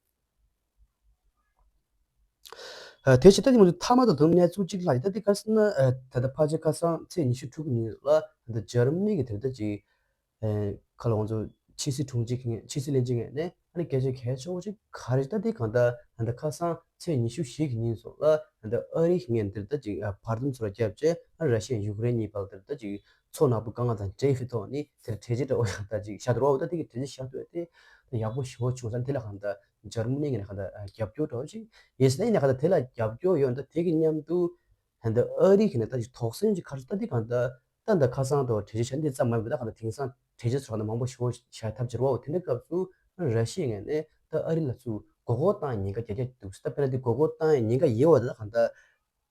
དེ་བྱས་ད་དེ་ང་ཚོ་མཐའ་མ་དང་དུང་གནས་ཚུལ་གཅིག་ལྷག་ཡིན་ད་དེ་ག་རེ་ཟེར་ན་ད་ལྟ་ཕལ་ཆེར་ཁ་སང་ཚེས་ཉི་ཤུ་དྲུག་གི་ཉིན་ལ་ད་འཇར་མ་ནི་གི་དེ་ད་ཅིག་ཁ་ལ་ང་ཚོ་ཕྱི་སྲིད་དྲུང་ཆེ་གི་ཕྱི་སྲིད་བློན་ཆེན་ངོས་ནས་ཨ་ནི་སྐད་ཆ་གལ་ཆེ་བོ་ཅིག་ག་རེ་ད་དེ་གང་ལྟར་ད་ལྟ་ཁ་སང་ཚེས་ཉི་ཤུ་བཞི་གི་ཉིན་སོགས་ལ་ད་ལྟ་ཨ་རི་གི་ངོས་འདིར་ད་ཅིག་བར་འདུམ་ཚུར་བརྒྱབ་བྱས་ཨ་ར་ཤི་ཡ་ཡུཀ་རེན་གཉིས་བར་དེར་ད་ཅིག་མཚོ་ནག་པོའི་དཀའ་ངལ་དང་འབྲེལ་བའི་ཐོག་ནས་དེར་གྲོས་ཆོད་འདྲ་བོ་ཞིག་ད་ཅིག་བཞག་འདུག་རོགས་ད་དེ་གི་གྲོས་ཆོད་བཞག་འདུག་དེ་ད་ཡག་པོ་ཞེ་པོ་བྱུང་ས་དེ་ལ་གང་ལྟར་འཇར་མ་ནི་ངོས་ནས་གང་ལྟར་རྒྱབ་སྐྱོར་འདྲ་བོ་ཞིག་ཡིན་ཟེར་ན་ཡིན་ན་གང་ལྟར་དེ་ལ་རྒྱབ་སྐྱོར་ཡོད་ན་ད་དེ་གི་མཉམ་དུ་ད་ལྟ་ཨ་རི་གི་ནས་ད་ཅིག་དོགས་ཟོན་ཅིག་ག་རེ་ད་དེ་གང་ལྟར་ད་ལྟ་ཁ་སང་དུ་གྲོས་ཆོད་བཞག་འདི་ཙམ་མ་ཡིན་པ་ད་གང་ལྟར་དེང་སང་གྲོས་ཆོད་ཚོ་གང་ལྟར་མང་པོ་ཞེ་པོ་བཞག་ཐབས་བྱེད་རོགས་དེ་འདྲ་སྐབས་སུ་ར་ཤི་ཡའི་ངོས་ནས་ད་ཨ་རི་ལ་ཚུར་མགོ་སྐོར་བཏང་ཉེན་ཁ་རྒྱ་རྒྱ་འདུག་ད་དཔེར་ན་དེ་མགོ་སྐོར་བཏང་ཉེན་ཁ་ཡོད་པ་ད་གང་ལྟར་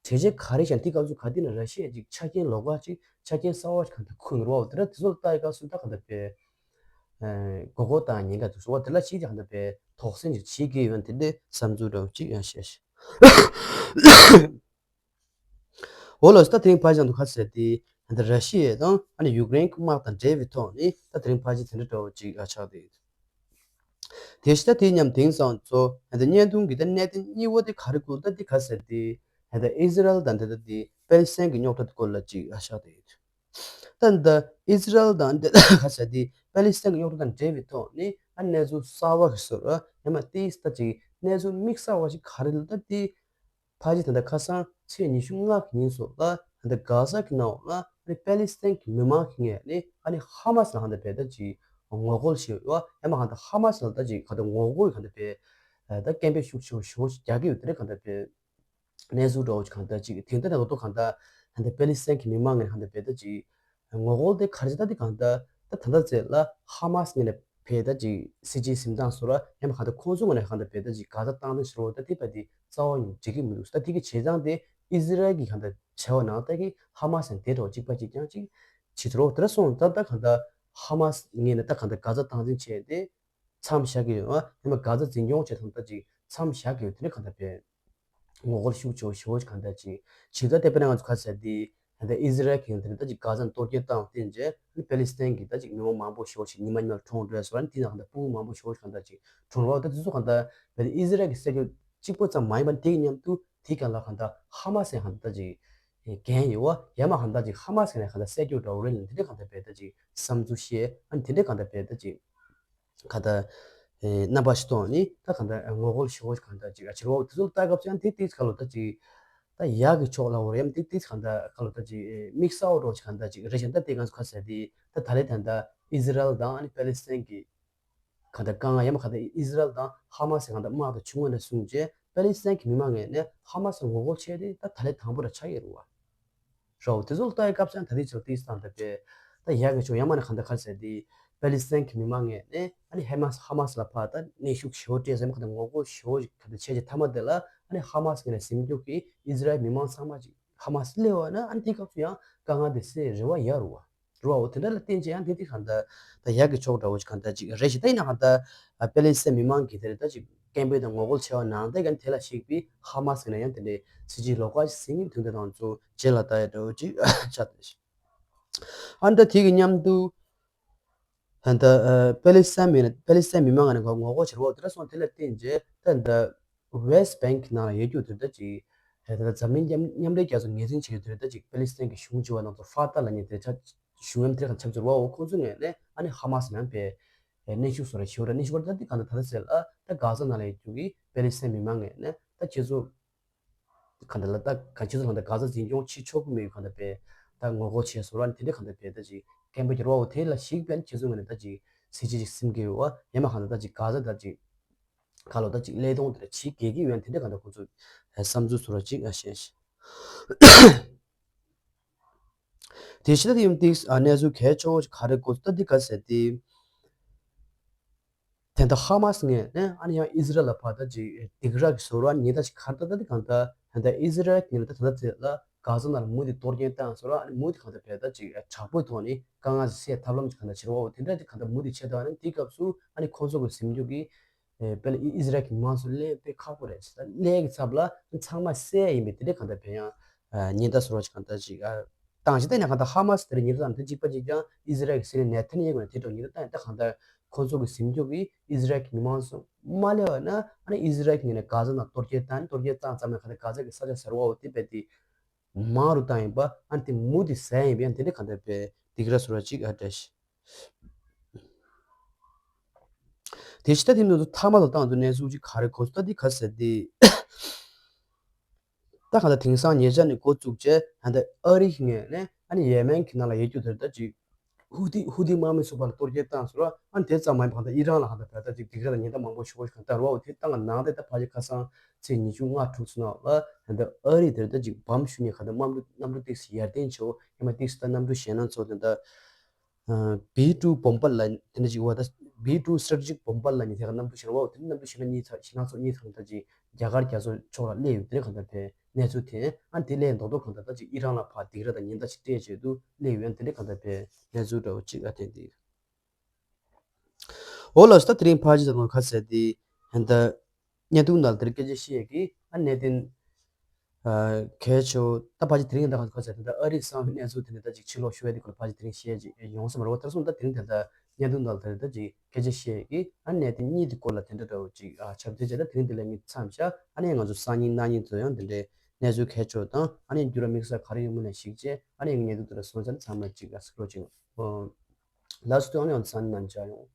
གྲོས་ཆོད་ག་རེ་བཞག་དེ་སྐབས་སུ་ག་དེ་ན་ར་ཤི་ཡ་ཅིག་ཆ་རྐྱེན་ལོགས་ཀ་ཅིག་ཆ་རྐྱེན་གསར་བ་ཞིག་གང་ལྟར་ཁུར་ཡོང་རོགས་དེ་འདྲ་དེ་ཚོ་ལ་ལྟ་ཡི་སྐབས་སུ་ད་གང་ལྟར་པའི་མགོ་སྐོར་བཏང་ཉེན་ཁ་འདུག་ཟེར་བ་དེ་ལ་ཅིག་ཅིག་གང་ལྟར་པའི་དོགས་ཟོན་ཅིག་བྱེད་ཀྱི་ཡོད་དེ་འདྲའི་བསམ་ཚུལ་འདྲ་བོ་ཅིག་ཡང་བཤད་ཤག་འོ་ལགས་སོ། ད་དེ་རིང་ཕལ་ཆེར་དུ་ཁ་གསལ་ཏེ་ད་ར་ཤི་ཡ་དང་ཨ་ནི་ཡུཀ་རེན་གྱི་དམག་དང་འབྲེལ་བའི་ཐོག་ནས་ད་དེ་རིང་ཕལ་ཆེར་དེ་འདྲ་འདྲ་བོ་ཅིག་ཨ་ཆགས་བསྡད་ཡོད། དེ་བཞིན་ད་དེ་མཉམ་དེང་སང་ཚོ་ད་བརྙན་ཐུང་གི་ད་གནད་དོན་གཉིས་པོ་དེ་ག་རེ་སྐོར་ད་དེ་ཁ་གསལ་ཏེ་ད་ཨི་ཟི་རལ་དང་ད་ད་དེ་པེ་ལི་སི་ཐན་གྱི་རྙོག་དྲ་དེ་སྐོར་ལ་ཅིག་ཨ་ཆགས་བསྡད་ཡོད། ད་ད་ཨི་ཟི་རལ་དང་ད་ཁ་གསལ་ཏེ་པེ་ལི་སི་ཐན་གྱི་རྙོག་དྲ་དང་འབྲེལ་བའི་ཐོག་ནས་ཨ་གནས་ཚུལ་གསར་བ་གི་བཟོ་ར་ཡང་མ་དེ་ད་ཅིག་གནས་ཚུལ་དམིགས་བསལ་བ་ཞིག་ག་རེ་ལ་ད་དེ། ཕལ་ཆེར་ད་ལྟ་ཁ་སང་ཚེས་ཉི་ཤུ་ལྔ་གི་ཉིན་སོགས་ལ་ད་ལྟ་གྷ་ཟ་གི་ནང་ལ་ཨ་ནི་པེ་ལི་སི་ཐན་གྱི་མི་མང་གི་ངོས་ནས་ཨ་ནི་ཧ་མ་སི་ལ་ཧ་ད་བལ་ད་ཅིག་ངོ་རྒོལ་ཞིག་ཡོད་ཡ་མ་ཧ་ད་ཧ་མ་སི་ལ་ད་ཅིག་ག་ད་ངོ་རྒོལ་ག་ད་བལ་ད་སྐད་འབོད་ཤུགས་ཆེ་བོ་ཞེ་བོ་ཞིག་རྒྱག་གི་ཡོད་དེ་རེད་ག་ད་བལ། གནས་ཚུལ་འདྲ་བོ་ཅིག་གང་ལྟར་ཅིག་དེང་ལྟར་ནས་ལོ་ཏོག་གང་ལྟར་ཧན་ཏེ་པེ་ལི་སི་ཐན་གྱི་མི་མང་ངས་ཧན་ཏེ་བལ་ད་ཅིག་ངོ་རྒོལ་དེ་ག་རེ་ད་དེ་གང་ལྟར་ད་ད་ལྟ་ཚེ་ལ་ཧ་མ་སི་ངོས་ནས་བལ་ད་ཅིག་སྲིད་ཇུས་འཛིན་སྟངས་སོགས་ལ་ཡང་མ་གང་ལྟར་ཁོང་ཚོ་ངོས་ནས་ཧན་ཏེ་བལ་ད་ཅིག་ག་ད་བཏང་དེ་ཤོར་བ་ད་དེ་བལ་དེ་རྩ་བ་ཉིད་འགྲིག་གི་མི་འདུག་ད་དེ་གི་བྱེད་སྟངས་དེ་ཨི་ཟི་རལ་གྱི་གང་ལྟར་བྱ་བ་ནང་ལྟ་གི་ཧ་མ་སི་ཡང་དེ་འདྲ་བོ་གཅིག་པ་གཅིག་རྐྱང་ཅིག་བྱེད་ཐུབ་རོགས་དེ་འདྲ་སོང་ད་ད་གང་ལྟར་ཧ་མ་སི་ངོས་ནས་ད་གང་ལྟར་ག་ད་བཏང་འཛིན་བྱས་ཏེ། མཚམས་བཞག་གི་ཡོད། ཨ་ཡང་མ་གྷ་ཛ་འཛིན་སྐྱོང་བྱེད་ཐུབ་ད་ཅིག་མཚམས་བཞག་གི་ཡོད་དེ་འདྲ་གང་ལྟར་བས། ངོ་རྒོལ་ཤུགས་ཆེ་བོ་ཞེ་བོ་ཞིག་གང་ལྟར་ཅིག་བྱེད་ད་དེ་དཔེར་ན་ང་ཚོ་ག་ཟེར་དེ་ད་ལྟ་ཨི་ཟི་རལ་གྱི་དེ་འདྲ་ཅིག་གྷ་ཛ་ནང་གཏོར་སྐྱོན་བཏང་བསྟན་རྗེས་ཨ་ནི་པེ་ལི་སི་ཐན་གྱི་ད་ཅིག་མི་མང་མང་པོ་ཞེ་བོ་ཞིག་ཉི་མ་ཉི་མ་གྲོངས་འགྲོ་ཡ་སོགས་ཨ་ནི་དེ་ནང་གང་ལྟར་སྤུ་གུ་མང་པོ་ཞེ་བོ་ཞིག་གང་ལྟར་ཅིག་གྲོངས་རོགས་ད་དེ་ཚོ་གང་ལྟར་བས་ཨི་ཟི་རལ་གྱི་སྲིད་ཇུས་གཅིག་པོ་ཙམ་མ་ཡིན་པ་དེ་གི་མཉམ་དུ་དེ་གང་ལ་གང་ལྟར་ཧ་མ་སི་གང་ལྟར་ཅིག་འགན་ཡོད་བ་ཡ་མ་གང་ལྟར་ཅིག་ཧ་མ་སི་ནས་གང་ལྟར་གསལ་རྒྱུ་འདྲ་བོ་རེད་ལ་དེ་འདྲ་གང་ལྟར་བས་ད་ཅིག་བསམ་ཚུལ་བཤད་ཨ་ནི་དེ་འདྲ་གང་ལྟར་བས་ད་ཅིག་ག་ད། རྣམ་པ་ཞིག་སྟོན་ནི་ད་ག་ད་ངོ་རྒོལ་ཞེ་བོ་ཞིག་ག་ད་ཅིག་ཨ་ཕྱིར་འོག་དེ་ཚོ་ལ་ལྟ་སྐབས་ཅང་དེ་དེ་ག་ལོ་ད་ཅིག་ད་ཡག་གི་ཕྱོགས་ལ་འོར་ཡམ་དེ་དེ་ག་ད་ག་ལོ་ད་ཅིག་དམིགས་བསལ་འོག་རོགས་ཞིག་ག་ད་ཅིག་རེ་ཞིག་ད་དེ་ག་ཚོ་ག་ཟེར་དེ་ད་ད་ལེ་ད་ད་ཨི་ཟི་རལ་དང་ཨ་ནི་པེ་ལི་སི་ཐན་གྱི་ག་ད་དཀའ་ངལ་ཡམ་ག་ད་ཨི་ཟི་རལ་དང་ཧ་མ་སི་ག་ད་དམག་དང་ཆུང་ངུ་ནས་བཟུང་རྗེས་པེ་ལི་སི་ཐན་གྱི་མི་མང་ངོས་ནས་ཧ་མ་སི་ངོ་རྒོལ་བྱས་ཏེ་ད་ད་ལེ་དང་པོ་ར་ཆགས་ཡོད་རུ་བ། རོ། དེ་ཚོ་ལ་ལྟ་ཡི་སྐབས་སུ་ཡང་ད་ལྟའི་ཆར་ཏིས་དང་ད་པེ། ད་ཡག་གི་ཕྱོགས་ཡང་མ་ནི་གང་ལྟར་ག་རེ་ཟེར་དེ། པེ་ལི་སི་ཐན་གྱི་མི་མང་ངོས་ནས་ཨ་ནི་ཧེ་མ་སི་ཧ་མ་སི་ལ་ཕར་ད་གནོན་ཤུགས་ཞེ་བོ་སྤྲད་ཟེར་མ་གང་ལྟར་ངོ་རྒོལ་ཞེ་བོ་ཞིག་ག་ད་བྱས་རྗེས་མཐའ་མ་དེ་ལ་ཨ་ནི་ཧ་མ་སི་ངོས་ནས་ཟིན་རྒྱུ་གི་ཨི་ཟི་རལ་མི་མང་ཚང་མ་ཅིག་ཧ་མ་སི་སླེབས་པ་ན་ཨ་ནི་དེའི་སྐབས་སུ་ཡང་དཀའ་ངལ་དེ་སེལ་རེ་བ་ཡོད་རུ་བ། རུ་བའོ་དེ་འདྲ་ལ་བརྟེན་བྱས་ཡང་དེ་དེ་གང་ལྟར་ད་ཡག་གི་ཕྱོགས་འདྲ་བོ་ཞིག་གང་ལྟར་ཅིག་རེད་ཞིག་ད་ཡིན་ན་གང་ལྟར་པེ་ལི་སི་ཐན་མི་མང་གིས་དེ་རེད་ད་ཅིག་སྐད་འབོད་དང་ངོ་རྒོལ་བྱས་པ་ནང་བསྟན་གང་དེ་ལ་གཞིགས་པའི་ཧ་མ་སི་ནས་ཡང་དེ་འདྲའི་སྲིད་ཇུས་ལོགས་ཀ་ཞིག་ཟིན་གྱི་འདུག་དེ་དང་ཚོ་རྗེས་ལ་ལྟ་ཡ་འདྲ་བོ་ཅིག་ཆགས་ཏེ། ཨ་ནི་ད་དེ་གི་མཉམ་དུ་ད་ལྟ་པེ་ལི་སི་ཐན་མི་པེ་ལི་སི་ཐན་མི་མང་ང་ནས་ངོ་རྒོལ་བྱེད་རོགས་དེ་འདྲ་སོང་དེ་ལ་བརྟེན་རྗེས་ད་ད། West Bank་ནང་ལ་ཡོད་རྒྱུ་དེ་འདྲ་ཅིག་ད་ལྟ་འཛམ་གླིང་མཉམ་མཉམ་འབྲེལ་རྒྱལ་ཚོགས་ངོས་འཛིན་བྱེད་རྒྱུ་དེ་འདྲ་ཅིག་པེ་ལི་སི་ཐན་གྱི་གཞུང་བྱེད་པ་ནང་དུ་ཧྥ་ཏཱ་ལབ་མཁན་དེ་ཆ་གཞུང་ཡམ་དེ་ག་ཆབ་སྲིད་བ་འོ་ཁོང་ཚོ་ངོས་ནས་ཨ་ནི་ཧ་མ་སི་ནང་པའི་གནོན་ཤུགས་བཟོ་ར་ཞེ་བོ་ར་གནོན་ཤུགས་བར་ད་དེ་གང་ལྟར་ད་ལྟ་ཟེར་ལ་ད་གྷ་ཟ་ནང་ལ་ཡོད་རྒྱུ་གི་པེ་ལི་སི་ཐན་མི་མང་ངོས་ནས་ད་ཁྱེད་ཚོ་གང་ལྟར་ལ་ད་ག་ཁྱེད་ཚོ་གང་ལྟར་གྷ་ཟ་འཛིན་སྐྱོང་བྱེད་ཆོག་གི་མེད་གང་ལྟར་པའི་ད་ངོ་རྒོལ་བྱས་བཟོ་ར་ནི་དེ་འདྲ་གང་ལྟར་པའི་ད་ཅིག་སྐད་འབོད་རྒྱག་ར་བ་འོ་དེ་ལ་གཞིགས་པའི་ཁྱེད་ཚོ་ངོས་ནས་ད་ཅིག་སྲིད་ཇུས་ཅིག་སེམས་ཀྱི་ཡོད་བ་ཡང་མ་གང་ལྟར་ད་ཅིག་གྷ་ཟ་ད་ཅིག་ག་ལོ་ད་ཅིག་ཀླད་སྟོང་དེ་འདྲ་བྱེད་དགོས་ཀྱི་ཡོད་དེ་འདྲ་གང་ལྟར་ཁོ་ཚོ་བསམ་ཚུལ་བཟོ་ར་ཅིག་ཨ་བཤད་ཤིག་དེ་ཕྱི་ད་ཡོང་ཏིག་ཨ་གནས་ཚུལ་གལ་ཆེ་བོ་ཞིག་ག་རེ་གོ་ད་འདི་ག་ཟེར་ཏེ། དེ་འདྲ་ཧ་མ་སི་ངོས་ནས་ཨ་ནི་ཡང་ཨི་ཟི་རལ་ལ་ཕར་ད་ཅིག་སྡིགས་ར་གི་བཟོ་ར་ཉེས་ད་ཅིག་ག་རེ་ད་ད་འདི་གང་ལྟར་དེ་འདྲ་ཨི་ཟི་རལ་གྱི་ངོས་ནས་ད་ད་ད་དེ་ལ་གྷ་ཟ་ནང་ལ་མུ་མཐུད་གཏོར་སྐྱོན་བཏང་བཟོ་ར་ཨ་ནི་མུ་མཐུད་གང་ལྟར་བས་ད་ཅིག་དྲག་པོའི་ཐོག་ནས་དཀའ་ངལ་ཞིག་སེལ་ཐབས་ལམ་ཅིག་གང་ལྟར་བྱེད་རོགས་དེ་འདྲ་ཅིག་གང་ལྟར་མུ་མཐུད་བྱེད་ད་ཨ་ནི་འདི་སྐབས་སུ་ཨ་ནི་ཁོང་ཚོ་གི་ཟིན་རྒྱུ་གི་དཔེར་ན་ཨི་ཟི་རལ་གྱི་མང་ཚོགས་ལས་དཔེ་ཁག་པོ་རེད། ལས་ཀྱི་ཚབ་ལ་ཚང་མ་བསད་ཡིན་པའི་དེ་འདྲའི་གང་ལྟར་བས་ཡང་ཉེན་བརྡ་བཟོ་རོགས་ཀྱི་གང་ལྟར་ཅིག་བཏང་ཞིག་བལྟས་ན་གང་ལྟར་ཧ་མ་སི་དེ་རིང་ཉེན་བརྡ་དང་དེ་གཅིག་པ་གཅིག་ཀྱང་ཨི་ཟི་རལ་གྱི་སྲིད་བློན་ནེ་ཐན་ཡ་ཧུ་ནས་དེ་འདྲ་ཉེན་བརྡ་བཏང་ཡང་ད་གང་ལྟར་ཁོང་ཚོ་གི་ཟིན་རྒྱུ་གི་ཨི་ཟི་རལ་གྱི་མི་མང་ཚོ་མ་སླེབས་པ་ན་ཨ་ནི་ཨི་ཟི་རལ་གྱི་ངོས་ནས་གྷ་ཟ་ནང་གཏོར་སྐྱོན་བཏང་ནས་གཏོར་སྐྱོན་བཏང་ཙམ་ལ་གང་ལྟར་གྷ་ཟ་གི་ས་རུ་བ་འོ་དེ་བས་དེ། མང་རུ་བཏང་ཡིན་པ་ཨ་ནི་དེ་མུ་དེ་ཟ་ཡིན་པ་ཡང་དེ་འདྲ་གང་ལྟར་བས་སྡིགས་ར་བཟོ་ར་ཅིག་ཨ་འདྲ་ཞིག་དེ་ཕྱི་ད་དེ་མི་ཚོ་མཐའ་མ་ལ་བཏང་དུ་གནས་ཚུལ་ཅིག་ག་རེ་གོ་ཚུལ་ད་འདི་ག་ཟེར་ཏེ། ད་གང་ལྟར་དེང་སང་ཉེ་ཆར་ནས་འགོ་བཙུགས་རྗེས་ད་ལྟ་ཨ་རི་གི་ངོས་ནས་ཨ་ནི་ཡེ་མེན་གྱི་ནང་ལ་ཡོད་རྒྱུ་དེ་ད་ཅིག་ཧུ་ཐི་ཧུ་ཐི་དམག་མི་ཚོ་ཕར་ལ་གཏོར་སྐྱོན་བཏང་སོང་ར། ཨ་ནི་དེ་ཙམ་མ་ཡིན་པར་ད་ཨི་རན་ལ་གང་ལྟར་བས་ད་ཅིག་སྡིགས་ར་དང་ཉེན་བརྡ་མང་པོ་ཞུ་དགོས་ཤིག་གང་ལྟར་བ་འོ་དེ་བཏང་ག་ནང་དེ་ད་ཕལ་ཆེར་ཁ་སང་ཚེས་ཉི་ཤུ་ལྔ་དྲུག་ཚོ་ནང་ལ་ད་ལྟ་ཨ་རི་དེར་ད་ཅིག་བམ་ཞུ་ནས་གང་ལྟར་གནམ་གྲུ་གནམ་གྲུ་ཏིག་སི་ཡར་ལྡན་བྱེད་འོ་ཡང་མ་ཏིག་སི་ད་གནམ་གྲུ་གཞན་སྣ་ཚོགས་དེ་ད་བི་ཊུ་བོམ་པར་ལ་དེ་འདྲ་ཅིག་འོ་ད་བི་ཊུ་སི་ཊེ་ཊི་ཇིག་བོམ་པར་ལ་ནི་དེ་ག་གནམ་གྲུ་གཞན་བ་འོ་དེ་གནམ་གྲུ་གཞན་སྣ་གཉིས་ཚ་གཞན་སྣ་ཚོགས་གཉིས་ཚང་ད་ཅིག་རྒྱ་གར་རྒྱ་མཚོ་ཕྱོགས་ལ་སླེབས་ཡོད་དེ་གང་ལྟར་བས་གནས་ཚུལ་དེ་ཨ་དེ་ལས་མདོག་མདོག་གང་ལྟར་ད་ཅིག་ཨི་རན་ལ་ཕར་སྡིགས་ར་དང་ཉེན་བརྡ་ཅིག་སྤྲད་བྱས་འདུག་སླེབས་ཡོད་ཨ་དེ་འདྲ་གང་ལྟར་བས་གནས་ཚུལ་འདྲ་བོ་ཅིག་ཨ་དེ་འདི། འོ་ལགས་སོ་ད་དེ་རིང་ཕར་ཅིག་ད་ནོར་ཁ་ཟེར་དེ་ཧན་ད་བརྙན་ཐུང་ནང་དེར་སྐད་ཆ་བཤད་ཀྱི་ཨ་གནད་དོན་གལ་ཆེ་བོ་ད་ཕར་ཅིག་དེ་རིང་ད་ཁ་ཟེར་དེ་ད་ཨ་རིའི་གསང་བའི་གནས་ཚུལ་དེ་འདྲ་ད་ཅིག་ཕྱི་ལོགས་ཤོར་ཡ་དེ་སྐོར་ཕར་ཅིག་དེ་རིང་བཤད་ཅིག་ཡོང་ས་མ་རེད་བ། ད་སོང་ད་དེ་རིང་དེ་ད་བརྙན་ཐུང་ནང་དེར་ད་ཅིག་སྐད་ཆ་བཤད་ཀྱི་ཨ་གནད་དོན་གཉིས་དེ་སྐོར་ལ་དེ་འདྲ་འདྲ་བོ་ཅིག་ཨ་ཁྱབ་བསྒྲགས་བྱས། ད་དེ་རིང་དེ་ལ་ངས་མཚམས་བཞག་ཨ་ནི་ང་ཚོ་སང་ཉིན་གནངས་ཉིན་ཚོ་ཡང་དེ་འདྲའི་གནས་ཚུལ་གལ་ཆེ་བོ་དང་ཨ་ནི་འགྱུར་བ་དམིགས་བསལ་ག་རེ་ཡོང་མིན་ལ་གཞིགས་བྱས་ཨ་ནི་ངས་བརྙན་ཐུང་དེ་འདྲ་སོང་ཙང་ཚང་མ་ཅིག་ཨ་གཟིགས་རོགས་བྱེད། ལགས་སོ་ཨ་ནི་ཡང་སང་ཉིན་ནང་མཇལ་ཡོང་།